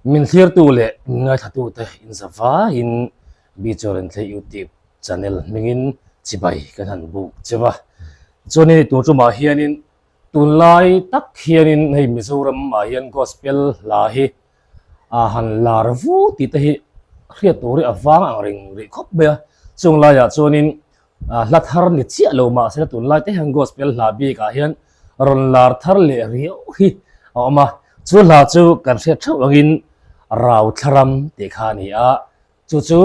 Min thlirtu leh min ngaithlatute inzavaiin Bichor Inthlei YouTube channel hmingin chibai kan han buk cheu a. Chuanin hei tun tumah hianin tunlai tak hianin hei Mizoram ah hian gospel hla hi a han lar vu tih te hi hriat tur hi a vang ang reng rih khawp mai a. Chung laiah chuanin hla thar ni chiah lo mahse tunlai te hian gospel hla bikah hian rawn lar thar leh riau hi a awm a. Chu hla chu kan hriat theuh angin Rau Thlaram tih kha a ni a. Chu chu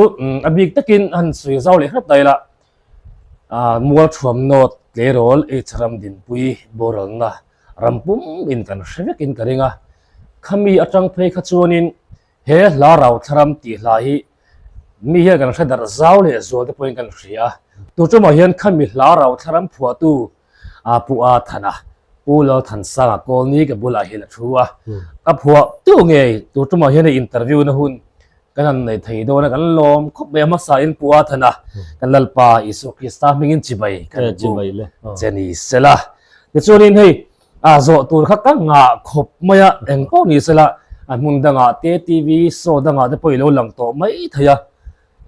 a bik takin han sawi zau leh hret daih la, Mual Thuam North tleirawl H ram dinpui boralna ram pum in kan hre vekin ka ring a. Khami atang phei kha chuanin he hla Rau Thlaram tih hla hi mi hian kan hre darh zau leh zual te pawhin kan hria a. Tuchumah hian khami hla Rau Thlaram phuahtu Pu A Thana, Pu Lalthansanga Kawlni ka bulah hian a thu a. Ka phuah tu ngei tuchumah hian hei interview na hun kan han nei thei dawn a, kan lawm khawp mai a hmasa in Pu A Thana kan Lalpa Isua Krista hmingin chibai kan buk che ni sela. Tichuanin hei a zawh tur kha ka ngah khawp mai a, eng pawh ni sela a hmun dangah te TV show dangah te pawh i lo lang tawh mai thei a.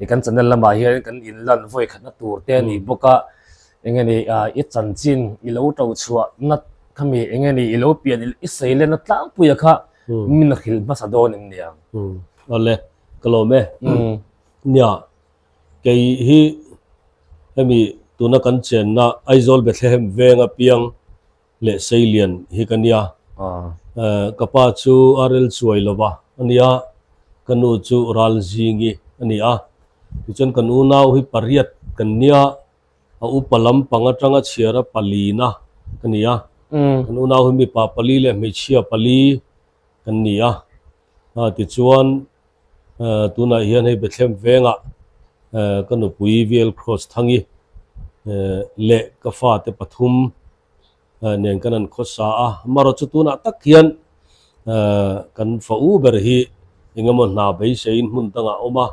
I kan channel lamah hian kan inlan vawi khatna tur te a ni bawk a, eng nge ni i chanchin i lo to chhuah na khami eng nge ni i lo pian i sei lenna tlangpuia kha min hrilh hmasa dawn em niang. Awle, ka lawm e. Nia, kei hi hemi tuna kan chenna Aizawl Bethlehem venga piang leh Seilian hi ka nia. Ka pa chu a rel chuai lo va a nia, ka nu chu Ralzingi a ni a. Tichuan kan unau hi pariat kan nia, a upa lampang atanga chhiara palina ka ni a. Kan unau hi mipa pali leh hmeichhia pali kan ni a. Tichuan tunah hian hei Bethlehem vengah ka nupui VL Cross Thangi leh ka fate pathum nen kan han khawsa a. Amaherawhchu chu tunah tak hian kan fa u ber hi eng emaw hna beiseiin hmun dangah a awm a,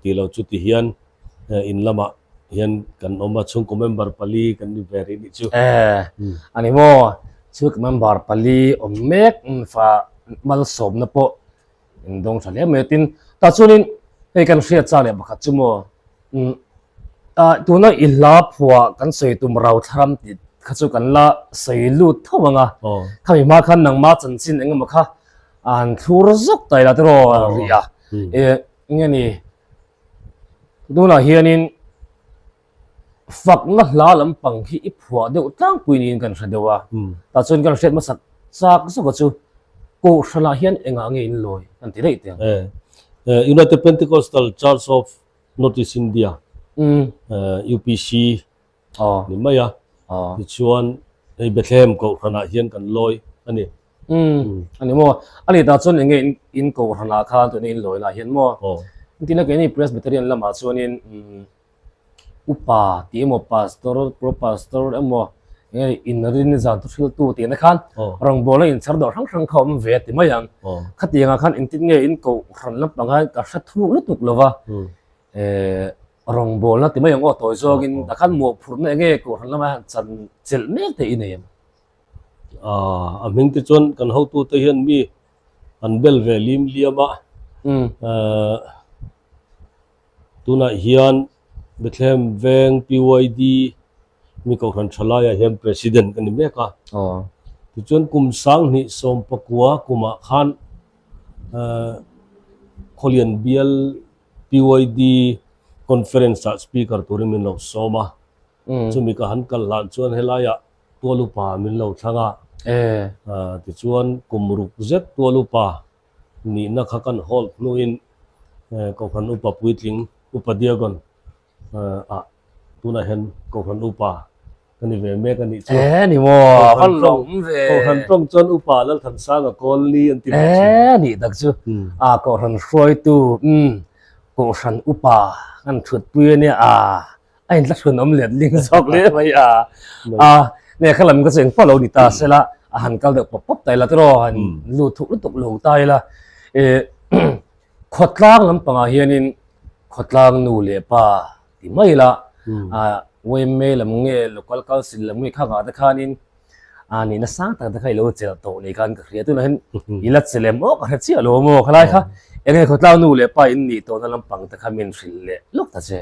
tih loh chu ti hian in lamah hian kan awm a, chhungkaw member pali kan ni ve rih nih chu. A ni maw? Chhungkaw member pali awm mek fa malsawmna pawh In dawng tha hle mai a tin tah chuanin hei kan hriat chak leh pakhat chu maw umm ah tuna i hla phuah kan sawi tum rau thlaram tih kha chu kan la sawi lut tho ang a khami hma khan nangma chanchin eng emaw kha an thlur zawk ta ila tiraw rih a eh eng nge ni tunah hianin Fakna hla lampang hi i phuah deuh tlangpui niin kan hre deuh a, tah chuan kan hriat hmasak chak zawk a chu Kohhranah hian engah nge in lawi kan ti daih teh ang. United Pentecostal Church of North East India, UPC, ni mai a, tichuan hei Bethlehem Kohhranah hian kan lawi a ni. A ni maw? A ni tah chuan enge in Kohhranah khan tuna in lawina hian maw? Engtin a keini Presbyterian lamah chuanin Upa tih emaw pastor pro pastor emaw enge inrin zan thu hriltu tih na khan rawngbawlna inchhar dawh hrang hrang kha a awm ve a ti mai ang. Khatiangah khan engtin nge in kohhran lampang khan ka hre thuk lutuk lo va eh rawngbawlna ti mai ang aw tawi zawngin tah khan mawhphurhna enge kohhran lama chan chelh mek te i nei em? A hming te chuan kan hotute hian mi an bel ve lim liam a eh. Tunah hian Bethlehem Veng PYD mi Kohhran Thalaiah hian President ka ni mek a. Tichuan kum 2019 kumah khan Khawlian Bial PYD Conference ah Speaker turin min lo sawm a. Chumi ka han kal hlan chuan helaiah tual upa min lo thlang a. Tichuan kum ruk zet tual upa nihna kha kan hold hnuin Kohhran Upa puitling Upa Diagon ah tunah hian Kohhran Upa ka ni ve mek a nih chu. Eh ni maw, a va lawm ve. Kohhran tawng chuan Upa Lalthansanga Kawlni an ti ve thin. Eh nih tak chu, a Kohhran hruaitu Kohhran Upa kan thutpui a nia a. A intla chhun awm let ling zawk hle mai a. A ne kha lam ka chu engpawh lo ni ta sela a han kal deuh pawp pawp ta ila tiraw han lut thuk lutuk lo ta ila e khawtlang lampangah hianin khawtlang nu leh pa ti mai ila a YMA lam nge local council lam nge khangah te khanin. A nihna sang tak te kha i lo chelh tawh ni khan ka hria. Tunah hian i la che lem aw ka hre chiah lo maw? Khalai kha eng nge khawtlang nu leh pa in nih tawhna lampang te kha min hrilh leh lawk ta che.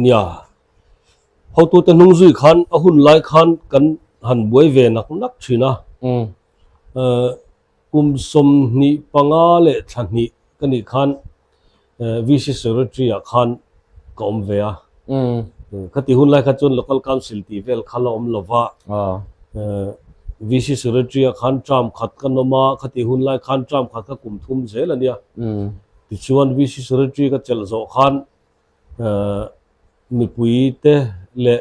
Nia, hotute hnung zui khan a hun lai khan kan han buai ve nak nak thin a. Kum 25 leh thla hnih ka nih khan VC Secretary ah khan ka awm ve a. Khati hun lai kha chuan Local Council tih vel kha la awm lo va. VC Secretary ah khan term khat kan awm a, khati hun lai khan term khat kha kum thum zel a nia. Tichuan VC Secretary ka chelh zawh khan Mipuite leh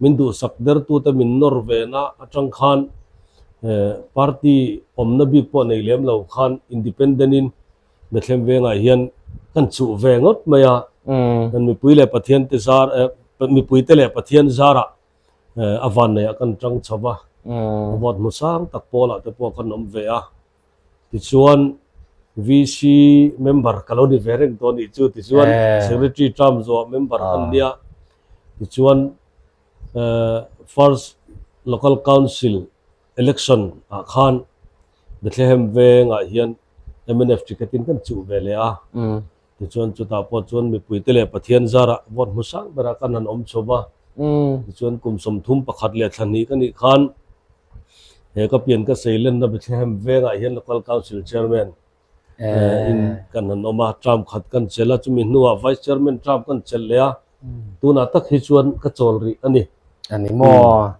min duhsak dertute min nawr vena atang khan party awmna bik pawh nei lem lo khan independent in Bethlehem vengah hian kan chuh ve ngawt mai a. Kan mipui leh Pathian te zar mipuite leh Pathian zarah a vanneihah kan tang chho va, vote hmu sang tak pawlah te pawh kan awm ve a. Tichuan VC member ka lo ni ve reng tawh anih chu. Tichuan Secretary term zawh member ka nia. Tichuan First Local Council Election ah khan Bethlehem vengah hian mnf ticket in kan chuh ve leh a. Tichuan chutah pawh chuan mipuite leh Pathian zarah vote hmu sang berah kan han awm chho va. Tichuan kum 31 leh thla hnih ka nih khan he ka pian ka sei lenna Bethlehem vengah hian Local Council Chairman in kan han awm a, term khat kan chelh a, chumi hnuah Vice Chairman term kan chelh leh a, tunah tak hi chuan ka chawl rih a ni. A ni maw?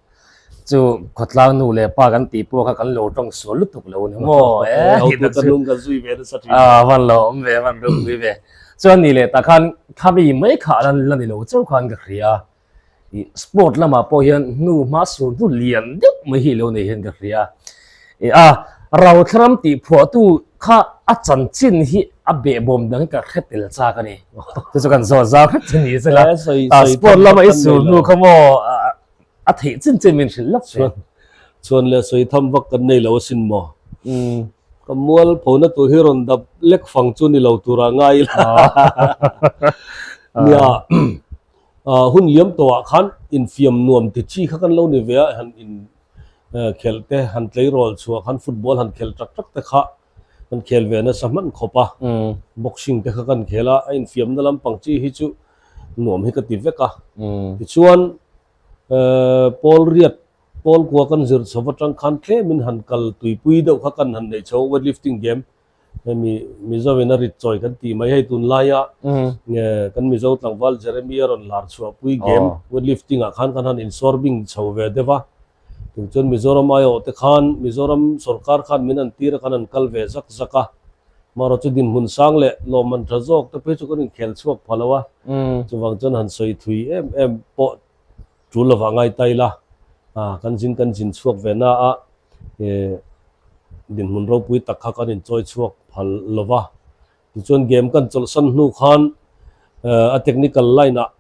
Chu khawtlang nu leh pa kan tih pawh kha kan lo tawng sual lutuk lo ni maw? Eh, hotu ka nung ka zui ve nasa thin. Ah, van lo awm ve, van ropui ve. Chuan ni leh tak khan khami mai kha lan la ni lo chauh khan ka hria. I sport lamah pawh hian hnu hma sur hnu lian deuh mai hi lo nei hian ka hria. I a Rauthlam tih phuahtu kha a chanchin hi a behbawm dang hi ka hre tel chak a ni. Chu chu kan zawt zau hret che ni sela. Sport lama i sur hnu kha maw a theih chin chin min hrilh lawk che. Chuan leh sawi tham vak kan nei lo asin maw? Ka mual phona tur hi rawn dap lek fang chu ni lo tura ngai ila. Nia hun liam tawhah khan infiam nuam ti chi kha kan lo ni ve a, han in khelh te, han tleirawl chhuah khan football han khelh tak tak te kha kan khel ve nasa hman khawp a. Boxing te kha kan khel a, a infiamna lampang chi hi chu nuam hi ka ti vek a. Tichuan Pawl riat, pawl kua kan zir chho atang khan tlemin han kal tuipui deuh kha kan han neih chho weight lifting game hemi Mizo in a rit chawi kan tih mai hei tunlaia kan Mizo tlangval Jeremy a rawn lar chhuahpui game weight lifting ah khan kan han insawrbing chho ve deuh a, tichuan Mizoram aiawh te khan Mizoram sawrkar khan min an tir a khan an kal ve zak zak a, marawh chu dinhmun sang leh lawmman tha zawk te phei chu kan inkhel chhuak pha lo a, chuvang chuan han sawi thui em em pawh tul lovah ngai ta ila, kan zin kan zin chhuak ve na a, dinhmun ropui tak kha kan inchawi chhuak phal lo va, tichuan game kan chawlhsan hnu khan a technical line ah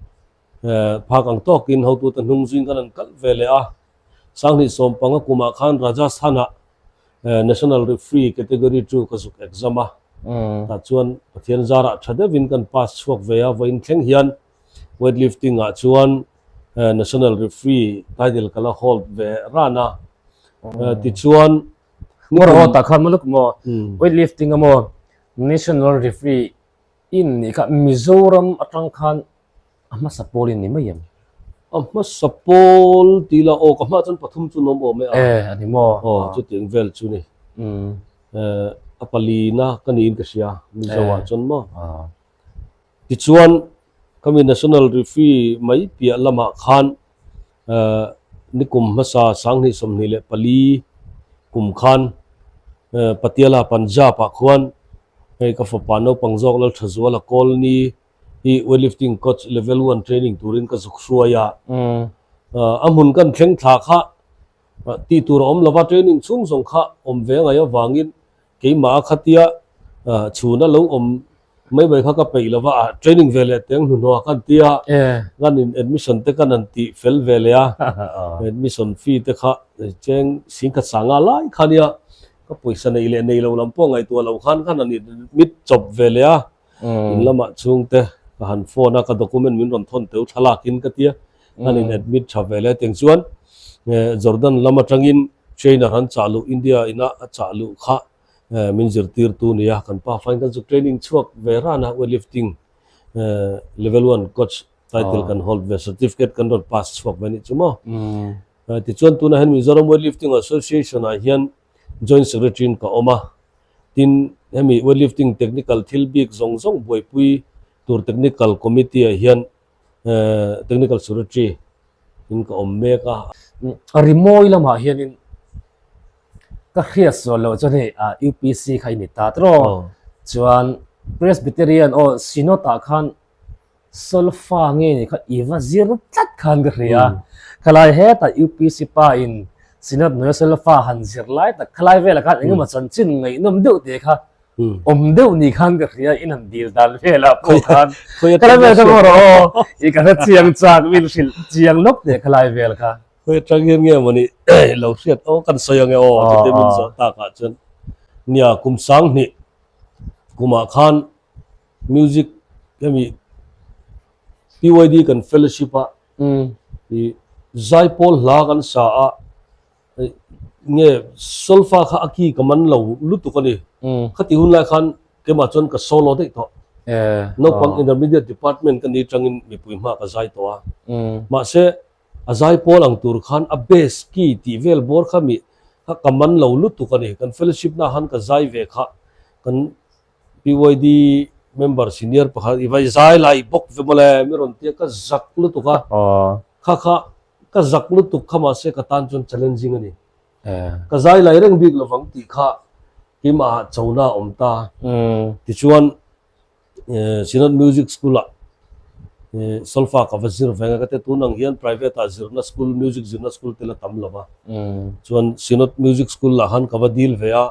phak ang tawkin hotute hnung zuiin kan han kal ve leh a, 2015 kumah khan Rajasthan ah National Referee Category 2 ka zuk exam a, tah chuan Pathian zarah tha deuhin kan pass chhuak ve a, vawiin thleng hian Weightlifting ah chuan National Referee title ka la hold ve ran a, tichuan Ngawr haw tak khan maluk maw weightlifting a maw National Referee in nih kha Mizoram atang khan a hmasa pawl in ni mai em? A hmasa pawl tih la aw ka hmaah chuan pathum chu an awm awm e a. E a ni maw? Aw chutiang vel chu ni. A palina ka niin ka hria Mizo ah chuan maw. Tichuan, khami National Referee mai piah lamah khan nikum hmasa 2024 kum khan Patiala Punjab ah khuan hei ka fapa naupang zawk Lalthazuala Colony hi weightlifting coach level one training turin ka zuk hruai a. A hmun kan thleng thla kha tih tur a awm lova training chhung zawng kha awm ve ngaih avangin Keimah a khatia chhuna lo awm mai mai kha ka peih lo va, training ve leh teng hnuhnawh kan tia, kan in admission te kan han tih fel ve leh a, admission fee te kha cheng singkhat sanga lai kha nia, ka pawisa neih leh nei lo lam pawh ngaihtuah loh khan kan han admit chawp ve leh a, in lamah chhungte ka han phone a, ka document min rawn thawn teu thlalak in ka tia, kan in admit tha ve leh teng chuan. Jordan lam atangin trainer an chah luh India ina a chah luh kha min zirtirtu nia kan pa fain kan chu training chhuak ve ran a weightlifting level one coach title kan hold ve certificate kan rawn pass chhuak ve anih chu maw. Tichuan tunah hian Mizoram Weightlifting Association ah hian Joint Secretary in ka awm a, tin hemi weightlifting technical thil bik zawng zawng buaipui tur technical committee ah hian Technical Secretary in ka awm mek a. Rimawi lamah hianin ka hriat sual loh chuan hei UPC kha i ni ta tawh chuan Presbyterian aw Synod ah khan Solfa nge ni kha i va zir tlat khan ka hria. Khalai hetah UPC pa in Synod hnuaia Solfa han zir lai tak khalai velah khan engemaw chanchin ngaihnawm deuh tih kha awm deuh ni khan ka hria in han dil dan velah pawh khan khalai vel kha maw rawh aw i ka hre chiang chak min hrilh chiang lawk teh khalai vel kha. Khawi atang hian nge mawni lo hriat aw kan sawi ange aw chutia min zawh takah chuan nia kum 2000 kumah khan Music hemi PYD kan fellowship a i zaipawl hla kan sa a nge solfa kha a ki ka man lo lutuk a ni. Khati hun lai khan keimah chuan ka solo daih tawh. Naupang intermediate department ka ni tangin mipui hma ka zai tawh a. Mahse a zaipawl ang tur khan a bass key tih vel bawr kha mi kha ka man lo lutuk a ni. Kan fellowship na khan ka zai ve kha kan PYD member senior pakhat i vai zai lai bawk ve mawle mi rawn tia ka zak lutuk a kha kha ka zak lutuk kha mahse ka tan chuan challenging a ni ka zai lai reng bik lovang tih kha keimah ah chona a awm ta tichuan Synod Music School ah solfa ka va zir veng a ka tia tun ang hian private ah zirna school music zirna school te la tam lova chuan Synod Music School ah khan ka va dil ve a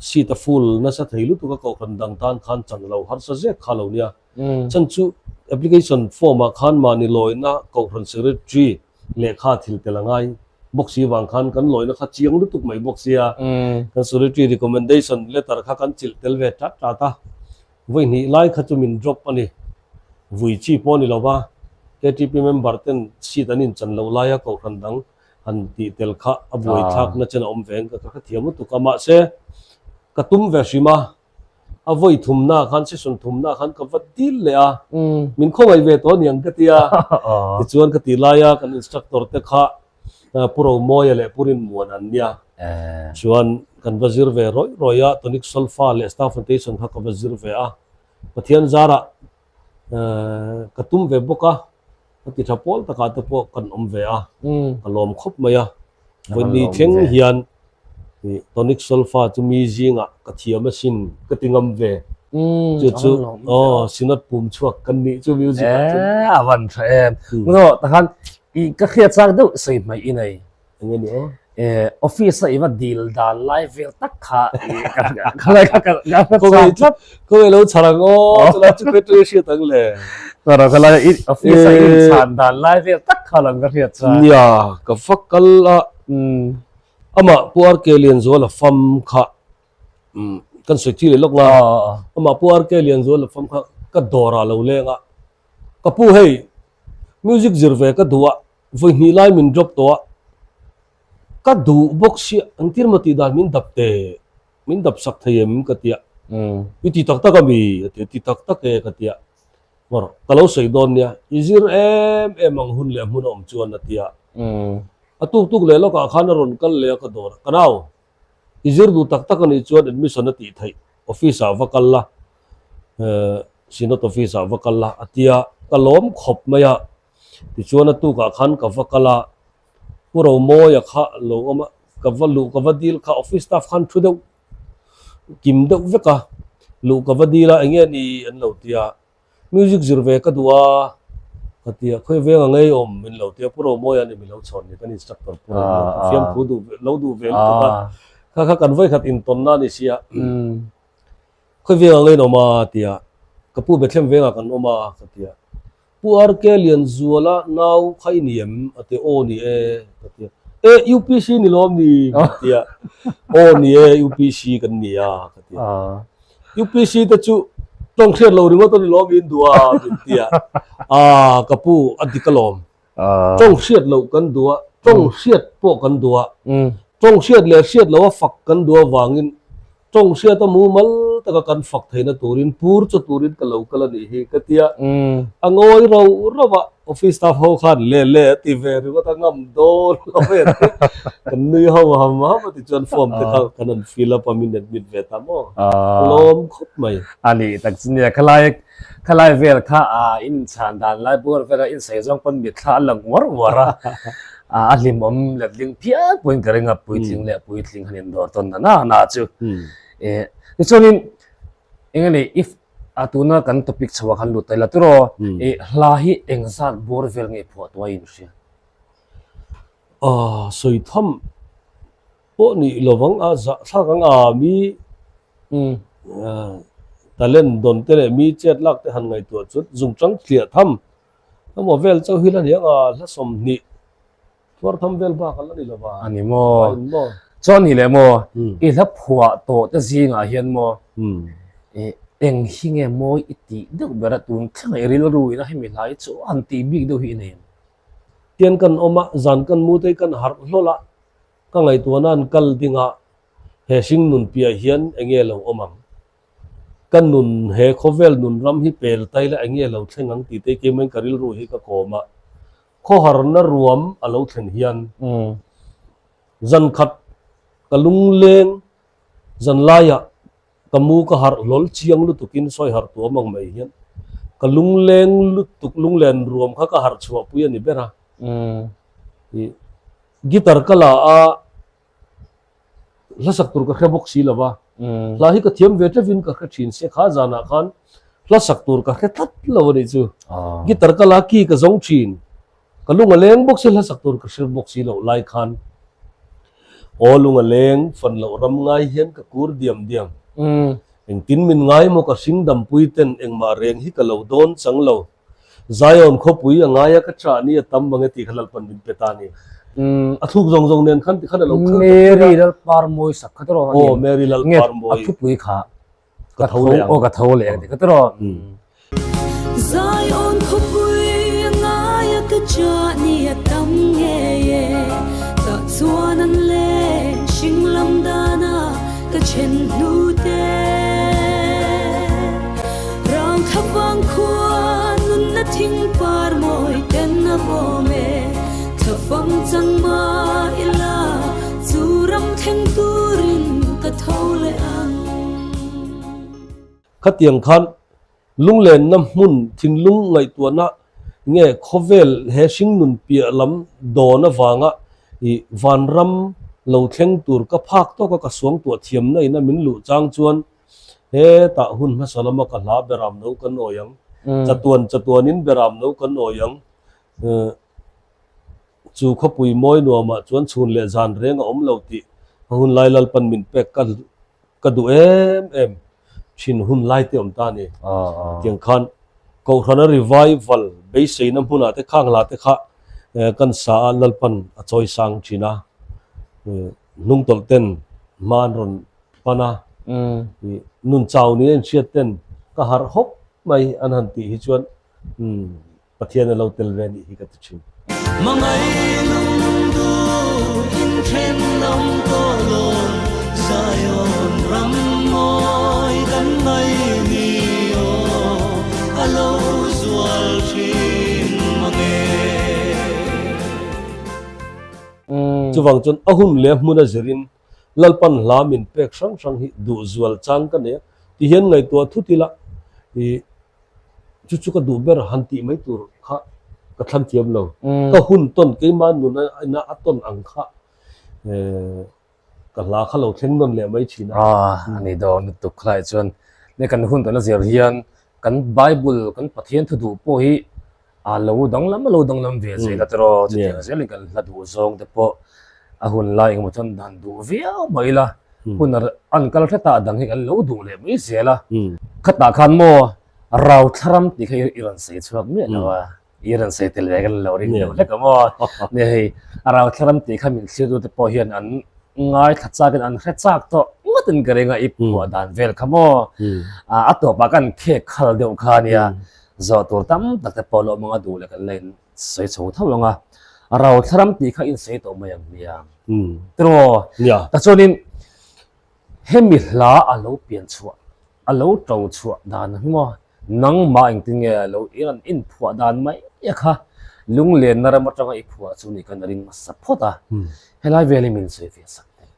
Seat a full nasa thei lutuk a kohhran dang tan khan chan lo harsa zek kha lo nia. Chan chu application form ah khan mahni lawina kohhran secretary lehkha thil tel a ngai bawk si vang khan kan lawina kha chiang lutuk mai bawk sia. Kan secretary recommendation letter kha kan chilh tel ve tat tat a. Vawi hnih lai kha chu min drop a ni. Vui chi pawh a ni lo va, KTP member ten seat an inchan loh laia kohhran dang han tih tel kha a buai thlakna chen a awm ve ang ka ka thiam lutuk a mahse ka tum ve hrim a a vawi thumna khan session thumna khan ka va dil leh a min khawngaih ve tawh aniang ka tia tichuan ka tih laia kan instructor te kha Pu Romawia leh Pu Rinmuan an nia chuan kan va zir ve rawih rawih a tonic solfa leh star foundation kha ka va zir ve a Pathian zarah ka tum ve bawk a. Ka ti tha pawl takah te pawh kan awm ve a, ka lawm khawp mai a. Vawiin thleng hian tonic solfa chu mi zingah ka thiam asin ka ti ngam ve. Chu chu aw synod pum chhuak kan nih chu music ah chuan. E a van tha em. Ngaw takhan i ka hriat chak deuh sawi hmaih i nei. Enge ni aw? Eh office a i va dil dan lai vel tak kha ka lai kha ka ka chak tlat. Khawi lo chhar ang aw chulai chu khawi tui hriat ang le. Kara ka lai i office a in chhan dan lai vel tak kha lam ka hriat chak. Nia ka va kal a amah Pu RK Lianzuala fam kha kan sawi thi leh lawk nga amah Pu RK Lianzuala fam kha ka dawr ah lo leng a ka pu hei music zir ve ka duh a Vawi hnih lai min drop tawh a, ka duh bawk sia, engtir maw tih dan min dap teh, min dap sak thei em ka tia, i ti tak tak ami a ti a, ti tak tak e ka tia, ngawr ka lo sawi dawn nia, i zir em em ang hun leh hmun a awm chuan a tia, a tuk tuk leh lawkah khan a rawn kal leh a ka dawr a, ka nau, i zir duh tak tak anih chuan admission a tih theih, office ah va kal la, Synod office ah va kal la a tia, ka lawm khawp mai a. Tichuan a tukah khan ka va kal a, Pu Romawia kha lo awm a, ka va luh ka va dil kha office staff khan thu deuh kim deuh vek a, luh ka va dil a eng nge ni an lo ti a, music zir ve ka duh a ka ti a, khawi veng a ngei awm min lo ti a, Pu Romawia ni min lo chhawn ni kan instructor Pu Romawia kha fiamthu duh lo duh ve lutuk a, kha kha kan vawikhat intawnna a ni sia. Khawi veng a ngei awm a ti a, ka pu Bethlehem vengah kan awm a ka ti a. Pu RK Lianzuala nau kha i ni em? A ti a, Aw ni e, ka ti a. E, UPC ni lawm ni? Ka ti a. Aw ni e, UPC kan ni a, ka ti a. UPC te chu tawng hriat lo ringawt a ni lawm in duh a, min ti a. Aa, ka pu, a dik alawm. Tawng hriat loh kan duh a. Tawng hriat pawh kan duh a, tawng hriat leh hriat loha fak kan duh avangin tawng hriata mumal taka kan fak theihna turin pur chaw turin ka lo kal a nih hi ka ti a. A ngawi rauh rauh a, office staff ho khan le le a ti ve ringawt a, ngam dawn lo ve te kan nui ho ham ham a tichuan form te kha kan han fill up a, min admit ve ta maw? A lawm khawp mai. A nih tak chu nia, khalai Khalai vel kha inchhan dan lai bur vela insawi zawng pawn mitthla a lang uar uar a, a hlimawm letling phian pawhin ka ring a, puitling leh puitling han indawr tawn na na na chu. Tichuanin eng nge if a tuna kan topic chho ah khan lut ta ila tiraw, hla hi engzat bur vel nge phuah tuai in hria? Sawi tham Pawh nih lovang a zahthlak ang a mi talent dawn te leh mi chet lak te han ngaihtuah chuan zung chang thliah tham emaw vel chauh hi la ni ang a hla 20 thuar tham vel bak a la ni lova. A ni maw? Chuan ni leh maw? I hla phuah tawh te zingah hian maw eng hi nge mawi i tih deuh ber a tun thleng i rilru in a hemi hla hi chu han tih bik deuh hi i nei em? Tian kan awm a, zan kan mu te hi kan harh hlawl a, Ka ngaihtuahna an kal dingah he hring nun piah hian enge lo awm ang? Ka nun he khawvel nun ram hi pel ta ila enge lo thleng ang tih te keimahin ka rilru hi ka kawm a. Khawharna ruam a lo thlen hian zan khat ka lungleng zan laiah ka mu ka harh hlawl chiang lutukin sawi harh tuam ang mai hian ka lungleng lutuk lunglen ruam kha ka harh chhuahpui a ni ber a. Guitar ka la a, hla sak tur ka hre bawk si lo va, hla hi ka thiam ve teuhin ka hre thin sia kha zanah khan hla sak tur ka hre tlat lo a nih chu. Guitar ka la a key ka zawng thin, ka lung a leng bawk si hla sak tur ka hre bawk si loh lai khan aw lung a leng fan loh ram ngai hian ka kur diam diam. Engtin min ngai maw ka hring dampui ten engmah reng hi ka lo dawn chang lo. Zion khawpui a ngai a ka chah ni a tam mang e tih kha Lalpan min pe ta a ni. A thluk zawng zawng nen khan tikhan a lo kal ta pui a. Mary Lalparmawi sak kha tiraw a ni. Aw Mary Lalparmawi. A thupui kha ka tho leh ang. Aw ka tho leh ang tih kha tiraw. Zion khawpui a ngai a ka chah ni a tam ngei e. Tah chuan an leng hring lam dana ka then hnu te. Rang thlavang khua nunna thing par mawi ten a vawm e. Thlavang chang mah ila chu ram thleng turin ka tho leh ang. Khatiang khan lunglenna hmun thinlung ngaihtuahna nge khawvel he hringnun piah lam dawn avanga i vanram lo thleng tur ka phak tawka ka suangtuah thiamna ina min luh chang chuan Hetah hun hmasa lama ka hla beram no kan awi ang. Chatuan chatuanin beram no kan awi ang. Chu khawpui mawi nuamah chuan chhun leh zan reng a awm lo tih a hun lai Lalpan min pek ka ka duh em em thin hun lai te awm ta a ni. Tiang khan Kohhrana revival beiseina hmunah te khang hla te kha kan sa a Lalpan a chawi sang thin a. Hnungtawlh ten hma an rawn pan a, nun chau ni a inhriat ten ka harh hawp mai an han tih hi chuan Pathian a lo tel ve anih hi ka ti thin. Hmangaih lungdu inthen awm tawh lo, Zion ram mawi kan ngaih ni aw, a lo zual thin mange. Chuvang chuan a hun leh a hmun a zirin Lalpan hla min pek hrang hrang hi duh zual chang ka nei a, ti hian ngaihtuah thut ila i chu chu ka duh ber han tih mai tur kha ka thlang thiam lo. Ka hun tawn keimah nuna ina a tawn ang kha ka hla kha lo thleng nawn leh mai thin a. A ni dawn lutuk khalai chuan ne kan hun tawn a zir hian kan Bible kan Pathian thu duh pawh hi A lo danglam a lo danglam ve zel a tiraw chutiang zelin kan hla duh zawng te pawh a hun lai engemaw chuan dan duh viau mai ila hun an kal hret a dang hi kan lo duh leh mai zel a. Khatah khan maw rau thlaram tih kha i rawn sawi chhuak miah lo a, i rawn sawi tel ve kan lo ring deuh hlek a maw. Nia hei a rau thlaram tih kha min thlir tute pawh hian an ngaithla chak in an hre chak tawh ngawt in ka ring a i phuah dan vel kha maw a tawpah khan khek khal deuh kha ania. Zawh tur tam tak te pawh lawm anga duh leh kan la in sawi chho tho ang a. Rauthla ram tih kha insawi tawh mai ang nia. Tiraw? Nia. Tachuanin hemi hla a lo pian chhuah, a lo to chhuah dan hi maw nangmah engtin nge a lo i rawn inphuah dan mai a kha lunglenna ram atanga i phuah chu ni kan ring hmasa phawt a. Helai vel hi min sawi ve sak teh.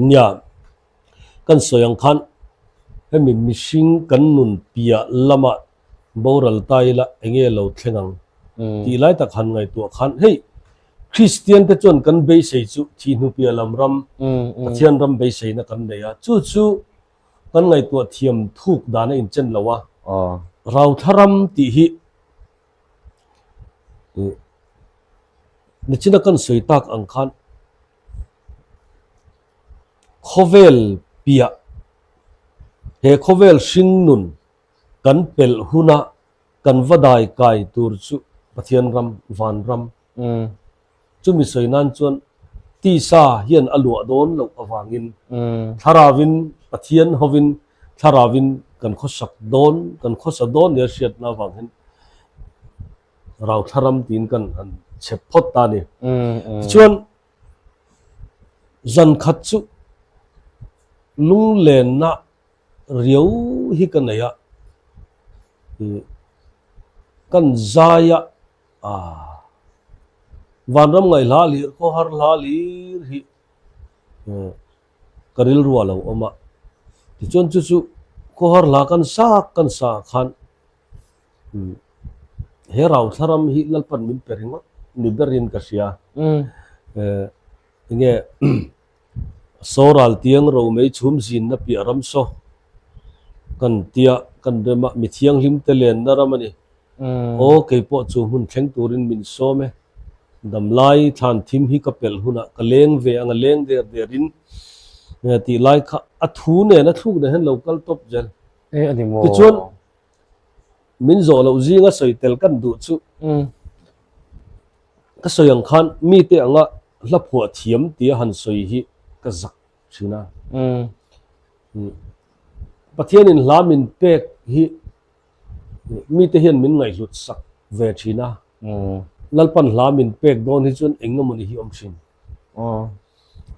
Nia. Kan sawi ang khan hemi mihring kan nun piah lamah boral ta ila enge lo thleng ang tih lai tak han ngaihtuah khan hei Kristian te chuan kan beisei chu thih hnu piah lam ram Pathian ram beiseina kan nei a, chu chu kan ngaihtuah thiam thuk dan a inchen lo a, Rauthla ram tih hi nichina kan sawi tak ang khan khawvel piah he khawvel hringnun Kan pelh huna kan va dai kai tur chu Pathian ram, van ram. Chumi sawi nan chuan tisa hian a luah dawn loh avangin Thlaravin, Pathian hovin Thlaravin kan khawsak dawn, kan khawsa dawn nia hriatna avang hian Rauthla ram tiin kan han chhep phawt ta a ni. Tichuan zan khat chu lunglenna riau hi ka nei a, ih kan zai a, ah vanram ngaih hla lir khawhar hla lir hi eh ka rilru a lo awm a, tichuan chu chu khawhar hla kan sak kan sa khan umm he rauthla ram hi Lalpan min pe ringawt ni berin ka hria eh enge. Sawral tiang ro mei chhum zinna piah ram saw kan tia kan rem a, mi thianghlim te lenna ram a ni. Aw kei pawh chu hmun thleng turin min sawm e. Damlai thlan thim hi ka pelh hunah ka leng ve ang a leng der derin tih lai kha a thu nen a thluk nen hian lo kal tawp zel. Tichuan min zawh loh zinga sawi tel kan duh chu Ka sawi ang khan mite anga hla phuah thiam tia han sawi hi ka zak thin a. Pathianin hla min pek hi mite hian min ngaihhlut sak ve thin a. Lalpan hla min pek dawn hi chuan eng emawni hi awm thin.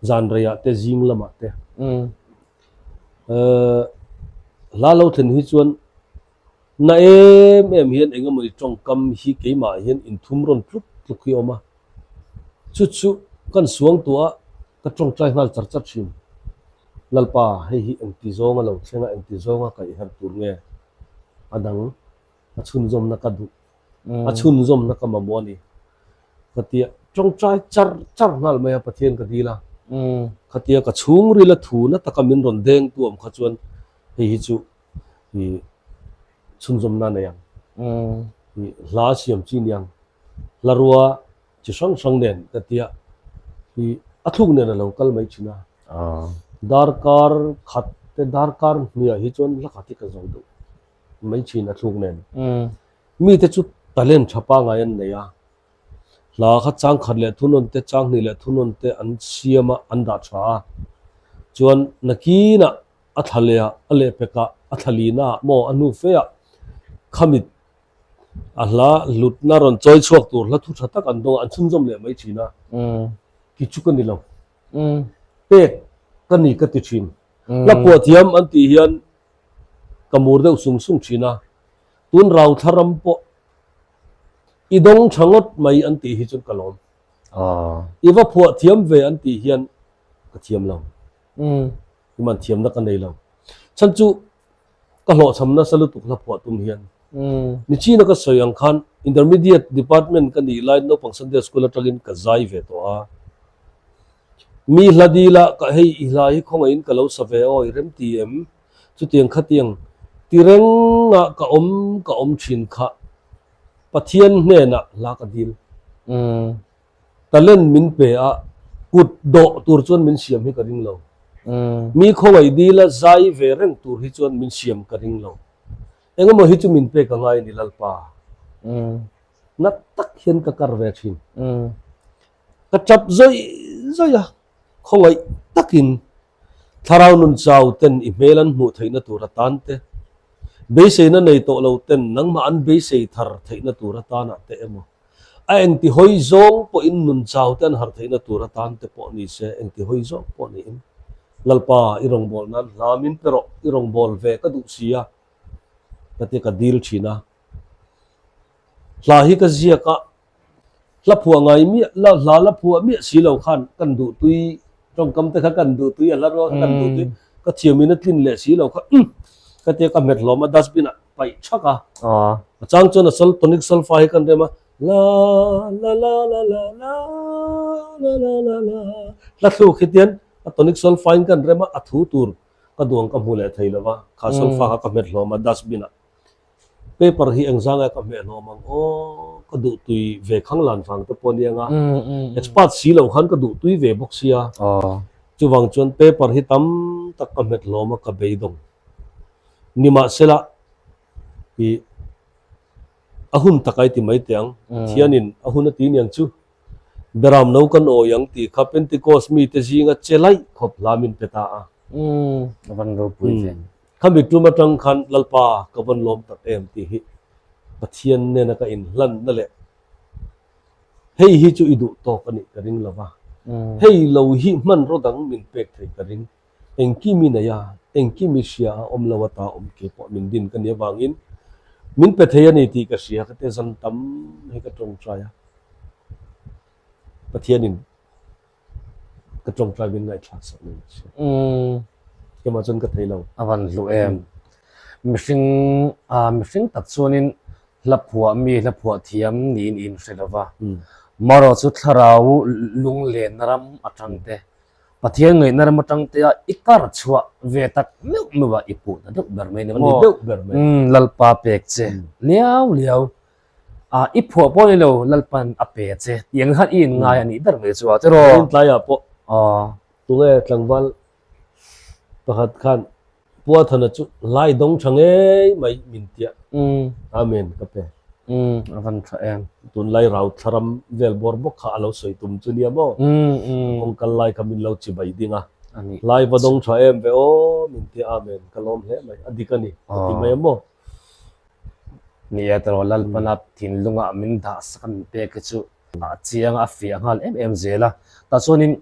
Zan reiah te zing lamah te. Hla lo thlen hi chuan Na em em hian eng emawni tawngkam hi keimah hian inthum rawn tluk tluk hi a awm a, chu chu kan suang tuah a, ka tawngtai nghal char char thin. Lalpa, hei hi engti zawnga lo thleng a, engti zawnga kaih herh tur nge? A dang, a chhunzawmna ka duh, a chhunzawmna ka mamawh a ni. Ka tia tawngtai char char nghal mai a, Pathian ka dil a, khatia ka chhungrila thu na taka min rawn deng tu awm kha chuan hei hi chu i chhunzawmna nei ang. I hla siam chi niang hla rua chi hrang hrang nen ka tia i a thluk nen a lo kal mai thin a. Darkar khat te darkar hniah hi chuan hla khat hi ka zo deuh mai thin a thluk nen. Mite chu talent tha pangai an nei a, hla kha chang khat leh thunawn te chang hnih leh thunawn te an siam a an dah tha a. Chuan nakinah A thla leh ah, a lehpek ah, a thla lin ah maw a hnu fe ah khamit a hla hlutna rawn chawi chhuak tur hla thu tha tak an dawng a, an chhunzawm leh mai thin a. Ki chu ka ni lo. Pek ka ni ka ti thin. Hla phuah thiam an tih hian ka mur deuh sung sung thin a. Tun rauthla ram pawh i dawng tha ngawt mai an tih hi chuan ka lawm. I va phuah thiam ve an tih hian ka thiam lo. Iman thiamna ka nei lo. Chhan chu ka hlawhchham nasa lutuk hla phuah tum hian. Nichina ka sawi ang khan Intermediate Department ka nih lai naupang Sunday School atangin ka zai ve tawh a. Mi hla dila ka hei i hla hi khawngaihin ka lo sa ve aw i rem ti em? Chutiang khatiang ti renga ka awm ka awm thin kha Pathian hnenah hla ka dil. Talent min pe a, kut dawh tur chuan min siam hi ka ring lo. Mi khawngaih dila zai ve reng tur hi chuan min siam ka ring lo. Engemaw hi chu min pek a ngai a ni Lalpa. Na tak hian ka kar ve thin. Ka tap zawih zawih a, khawngaih takin thlarau nun chau ten i hmel an hmuh theihna tur atan te, beiseina nei tawh lo ten nangmah an beisei thar theihna tur atanah te emaw. A engti hawi zawng pawhin nun chau te an harh theihna tur atan te pawh ni se, engti hawi zawng pawh niin Lalpa i rawngbâwl nan hla min pe rawh, i rawngbâwl ve ka duh si a, ka ti ka dil thin a. Hla hi ka ziak a, hla phuah ngai miah la, hla la phuah miah si lo khan kan duh tui, tawngkam te kha kan duh tui, a hla rual kha kan duh tui, ka thiamin a tlin leh si lo kha umm ka tia ka hmet hlawm a, dustbin ah paih thak a. A chang chuan a sol tonic solfa hi kan rem a, la la la la la la la la la la hla thluk hi tian a tonic solfa in kan rem a, a thu tur ka duang ka hmu leh thei lo va, kha solfa kha ka hmet hlawm a dustbin ah. Paper hi engzang nge ka hmeh hlawm ang aw, ka duh tui ve khang lan vang te pawh ania nga, expert si lo khan ka duh tui ve bawk sia, chuvang chuan paper hi tam tak ka hmet hlawm a ka beidawng. Nimahsela ih a hun tak ai ti mai teh ang, Pathianin a hun a ti niang chu, Beram no kan awi ang tih kha Pentecost mite zinga che laih khawp hla min pe ta a. A van ropui ve. Khami tum atang khan Lalpa ka vawn lawm tak em tih hi Pathian nena ka inhlanna leh hei hi chu i duh tawk a nih ka ring lo va, hei lo hi hmanraw dang min pek theih ka ring. Engkim i nei a, engkim i hria a, awm lo ata awm ke pawh min din ka nih avangin min pe thei a ni tih ka hria ka tia zan tam hi ka tawngtai a, Pathianin ka tawngtai min ngaihthlak sak mai ka hria. Keimah chuan ka thei lo. A van hlu em. Mihring mihring tak chuanin hla phuah mi hla phuah thiam niin i inhre lo va. Marawh chu thlarau lunglenna ram atang te Pathian ngaihna ram atang te a i kar chhuah ve tak meuh meuh a i puh ta deuh ber mai ni maw? Ani deuh ber mai. Lalpa pek che liau liau a i phuah pawh ni lo Lalpan a pe che tih ang khan i inngai a nih ber mai chu a tiraw? Vawiin tlaiah pawh tunge tlangval pakhat khan Puathana chu lai dawng tha ngei mai min tia. Amen ka pe. Umm a van tha em. Tunlai rau thlaram vel bawr bawk kha a lo sawi tum chu nia maw. Kawng kal lai kha min lo chi bai ding a. Lai va dawng tha em ve aw min tia Amen ka lawm hle mai a dik a ni ka ti mai a maw. Ni e tawh Lalpana thinlungah min dah sak a min pek hi chu a chiang a fiah nghal em em zel a. Tah chuanin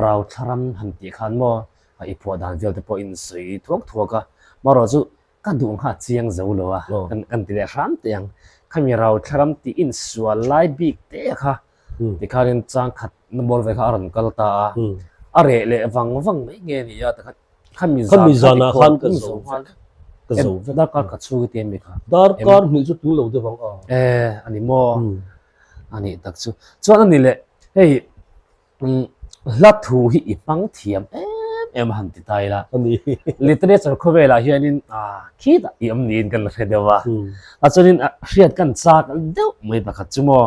rau thlaram han tih khan maw i phuah dan vel te pawh in sawi thuak thuak a, marawh chu ka duh ngha chiang zo lo a, kan ti leh hram teh ang. Khami rau thlaram tih insual lai bik te kha tikhanin chang khat na bawr ve kha a rawn kal ta a, a reh leh vang vang mai nge ni a tikhan khami zan kha khan ka zo vek, ka zo vek. Darkar khat chhung i ti em mi kha? Darkar hnih chu tul lo deuh ang a. E a ni maw? A nih tak chu. Chuan a ni leh hei Hla thu hi i hmang thiam em em a han ti ta ila. Literature khawvelah hianin khitah i awm niin kan la hre deuh a. A chuanin hriat kan chak deuh mai pakhat chu maw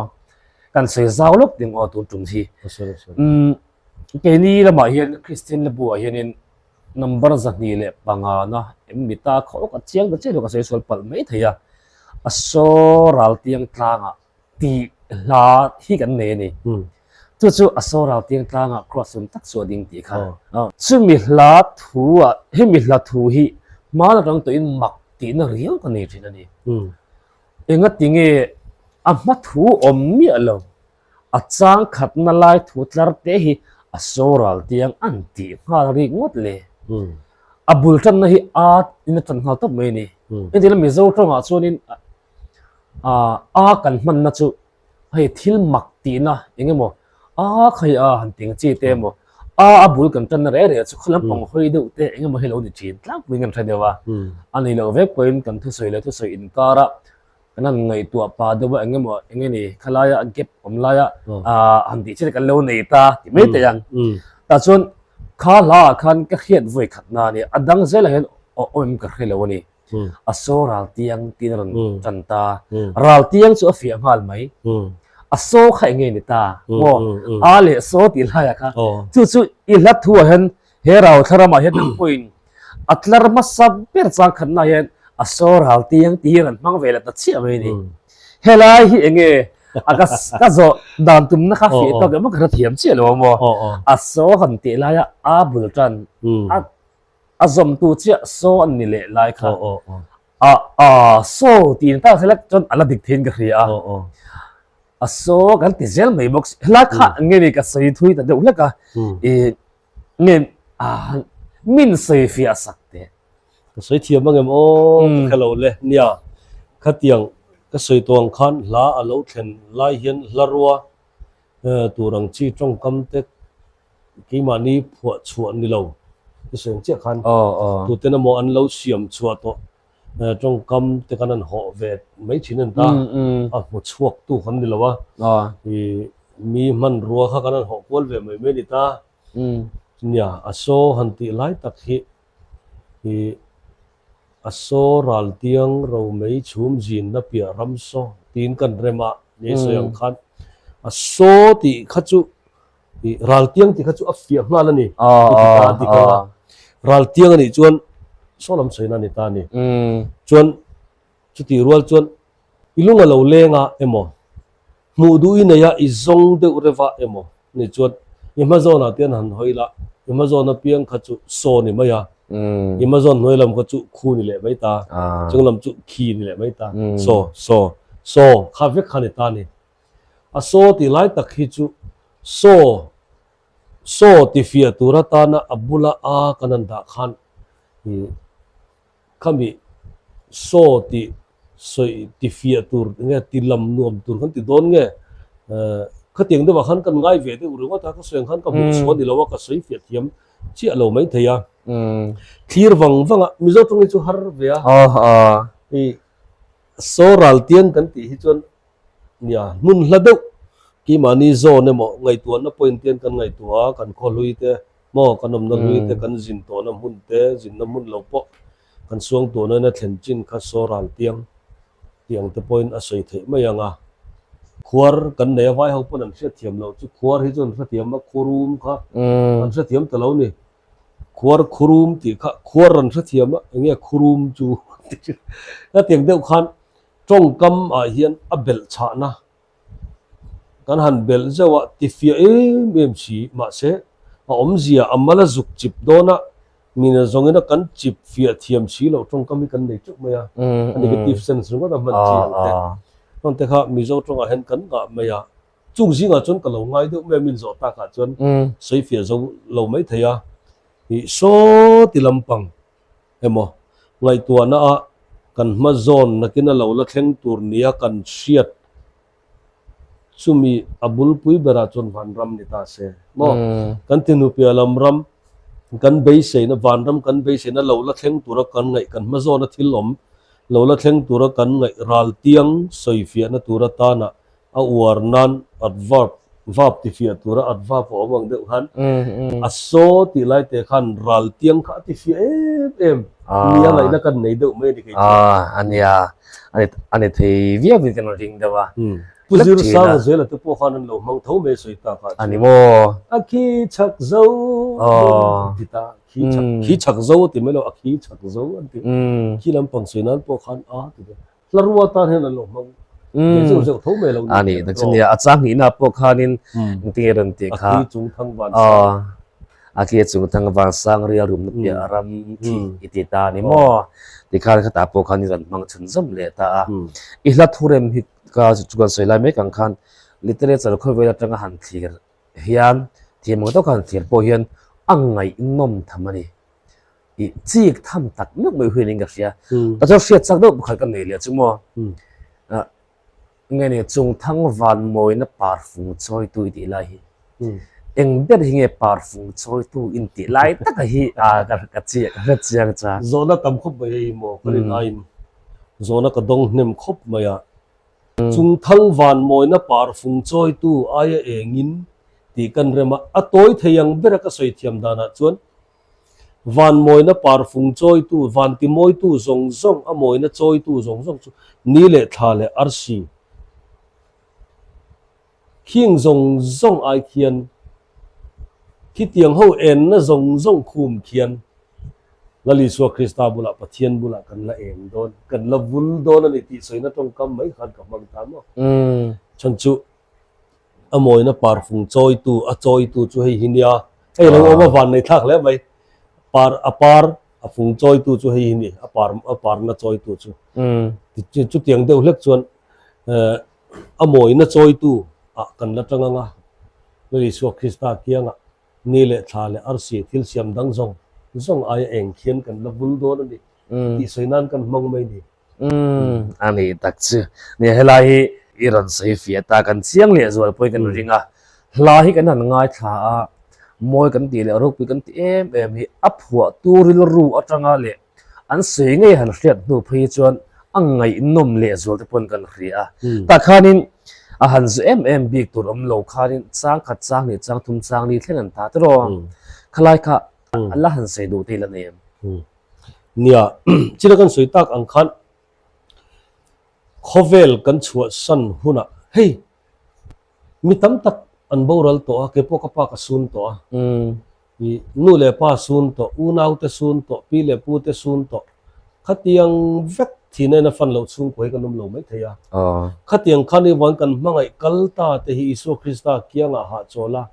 kan sawi zau lawk ding aw tun tum hi. Keini lamah hian Kristian la buah hianin number 205 na em mi ta khaw ka chiang ta chiah lo ka sawi sual palh mai thei a. A saw ral tiang tlangah tih hla hi kan nei a ni. Chu chu a saw ral tiang tlangah cross awm tak chu a ding tih kha. Chumi hla thu ah, hemi hla thu hi hma la rang tawhin mak tihna riau ka nei thin a ni. Enga tinge a hma thu awm miah lo, a chang khatna lai thu tlar te hi a saw ral tiang an tih nghal rik ngawt le. A bul tanna hi a in a tan nghal tawp mai a ni. Engtin Mizo tawngah chuanin a kan hmanna chu hei thil mak tihna eng emaw a khai a han ti ang chi te emaw a a bul kan tanna reh reh chu khaw lampang hawi deuh te eng emaw hi lo ni thin tlangpuiin kan hre deuh a a ni loh vek pawhin kan thusawi leh thusawi inkara kan han ngaihtuah pah deuh a eng emaw eng nge ni khalaia gap awm laia han tih chi te kan lo nei ta ti mai thei ang tah chuan kha hla ah khan ka hriat vawi khat na a ni a dang zelah hian awm ka hre lo a ni. A saw ral tiang tiin a rawn tan ta. Ral tiang chu a fiah nghal mai. A saw kha eng nge ni ta? Maw? A leh saw tih laiah kha. Chu chu i hla thuah hian he rau thlaramah hian nang pawhin a tlar hmasa ber chang khatnaah hian a saw ral tiang tih hi a rawn hmang ve leh ta chiah mai a ni. Helai hi eng nge a ka ka zawh dan tumna kha fiah tawk emaw ka hrethiam chiah lo a maw? A saw han tih laia a bul tan a A zawmtu chiah saw an ni leh lai kha a a saw tiin tak sela chuan a la dik theiin ka hria a. A saw kan ti zel mai bawk si. Helai kha nge ni ka sawi thui ta deuh hlek a. I nge a min sawi fiah sak teh. Ka sawi thiam ang em aw ka hre lo le. Nia, khatiang ka sawi tawh ang khan hla a lo thlen lai hian hla rua tur ang chi tawngkam te keimahni phuah chhuah ni lo ka sawi ang chiah khan tuten emaw an lo siam chhuah tawh tawngkam te khan an hawh ve mai thin a ni ta, a hmu chhuak tu kan ni lo a, ih mi hmanrua kha kan han hawh kual ve mai mai a ni ta, nia a saw han tih lai tak hi ih a saw ral tiang ro mai chhum zinna piah ram saw tiin kan rem a ni sawi ang khan a saw tih kha chu Ih Raltiang tih kha chu a fiah nghal a ni. I ti ta a dik ang a. Raltiang a nih chuan saw lam sawina a ni ta a ni. Chuan chutih rual chuan i lung a lo leng a emaw, hmuh duh i nei a i zawng deuh reuh a emaw ni chuan i hma zawnah te an han hawi la, i hma zawn apiang kha chu saw ni mai a, i hma zawn hnuai lam kha chu khu ni leh mai ta, chung lam chu khi ni leh mai ta, saw, saw, saw kha vek kha ni ta a ni. A saw tih lai tak hi chu saw, saw ti fiah tur atana a bula a kan han dah khan ih khami saw tih sawi ti fiah tur nge ti lam nuam tur kan ti dawn nge eh khatiang deuhah khan kan ngai ve deuh ringawt a, ka sawi ang khan ka hmuh chhuah a ni lo a, ka sawi fiah thiam chiah lo mai thei a. Thlir vang vang a, Mizo tawng hi chu har ve a. Ih saw raltiang kan tih hi chuan Nia, hmun hla deuh keimahni zawn emaw ngaihtuahna point te hian kan ngaihtuah a, kan khaw hlui te maw kan awmna hlui te kan zin tawhna hmun te zinna hmun lo pawh kan suang tuahna in a thlen chin kha saw ral tiang tih ang te pawhin a sawi theih mai ang a. Khuar kan nei a, vai ho pawn an hriatthiam loh chu khuar hi chu an hrethiam a, khurum kha an hrethiam ta lo ni. Khuar khurum tih kha khuar an hrethiam a, eng nge khurum chu hetiang deuh khan Tawngkam ah hian a belh chhahna kan han belh zeuh a, ti fiah em em si. Mahse, a awmzia a mal a zuk chip dawn a, mina zawngin a kan chip fiah thiam si loh tawngkam hi kan nei teuh mai a, a negative sense ringawt a hman chi ang te. Hman te kha Mizo tawngah hian kan ngah mai a, chung zingah chuan ka lo ngai deuh mai a, min zawh takah chuan sawi fiah zo lo mai thei a, ih saw ti lampang. Emaw, ngaihtuahna a kan hma zawn nakin a lo la thleng tur nia kan hriat chumi a bulpui berah chuan vanram ni ta se maw? Kan tinupia lam ram kan beiseina, vanram kan beiseina lo la thleng tura kan ngaih, kan hma zawna thil awm lo la thleng tura kan ngaih raltiang sawifiahna tur atana A uar nan adverb, verb ti fiah tura adverb a awm ang deuh khan a saw tih lai te khan ral tiang kha a ti fiah em em nia ngaihna kan nei deuh mai a ni kei chu. A nia, a ni thei viau in kan ring deuh a. Pu Zirsanga Zela te pawh khan an lo hmang tho mai sawi tak ah chuan. A ni maw? A khi chak zo an ti ta, khi chak, khi chak zo a ti mai lo, a khi chak zo an ti. Khi lampang sawi nan pawh khan a ti ve. Hla rua tan hian an lo hmang ve zeuh zeuh tho mai lo ni. A ni, tak chu nia, a chang hnihna pawh khanin engtin nge rawn tih kha. A khi chung thang van sang. A khi chung thang van sang rial rumna piah ram khi i ti ta a ni maw? Tikhan khatah pawh khan i rawn hmang chhun zawm leh ta a. I hla thurem hi ka chu kan sawi lai mek ang khan literature khawvel atanga han thlir hian thiam ang tawka han thlir pawh hian a ngaihnawm tham a ni. I chik tham tak meuh mai huin in ka hria. Ta chuan hriat chak deuh pakhat ka nei leh chu maw. Nge ni chung thang van mawina parfung chawitu i tih lai hi. Eng ber hi nge parfung chawitu in tih lai taka hi ka ka hre chiang cha. Zawhna tam khawp mai hei maw ka rin aiin zawhna ka dawng hnem khawp mai a. Chung thang van mawina parfung chawitu aia engin tih kan rem a, a tawi thei ang bera ka sawi thiam danah chuan Van mawina parfung chawitu, van timawitu zawng zawng, a mawina chawitu zawng zawng chu ni leh thla leh arsi khing zawng zawng ai khian khitiang ho enna zawng zawng khum khian Lal Isua Krista bulah Pathian bulah kan la eng dawn, kan la vul dawn a ni tih sawina tawngkam mai khan ka hmang ta maw. Chhan chu A mawina parfung chawitu, a chawitu chu hei hi nia. Hei lo awm a van nei thlak hle mai. Par, a par, a fung chawitu chu hei hi ni, a par, a parna chawitu chu. Chutiang deuh hlek chuan eh. A mawina chawitu ah kan la tang anga, Lal Isua Krista kiangah ni leh thla leh arsi thil siam dang zawng zawng aia eng khian kan la vul dawn a ni tih sawi nan kan hmang mai ni. Umm a nih tak chu. Nia helai hi i rawn sawi fiah ta kan chiang leh zual pawhin kan ring a, hla hi kan han ngaithla a, mawi kan tih leh ropui kan tih em em hi a phuahtu rilru atanga leh an sawi ngei han hriat hnu phei hi chuan a ngaihnawm leh zual te pawn kan hria a. Tah khanin a han zu em em bik tur awm lo khanin chang khat chang hnih chang thum chang li thleng an ta tiraw. Khalai kha a la han sawi duh te ila nei em? Nia, chila kan sawi tak ang khan khawvel kan chhuahsan hunah hei mi tam tak an boral tawh a, keipawh ka pa ka sun tawh a, i nu leh pa sun tawh, unau te sun tawh, pi leh pu te sun tawh, khatiang vek thihna in a fan loh chhungkua hi kan awm lo mai thei a. Khatiang khan i vawn kan hmangaih kal ta te hi Isua Krista kiangah hahchawl a,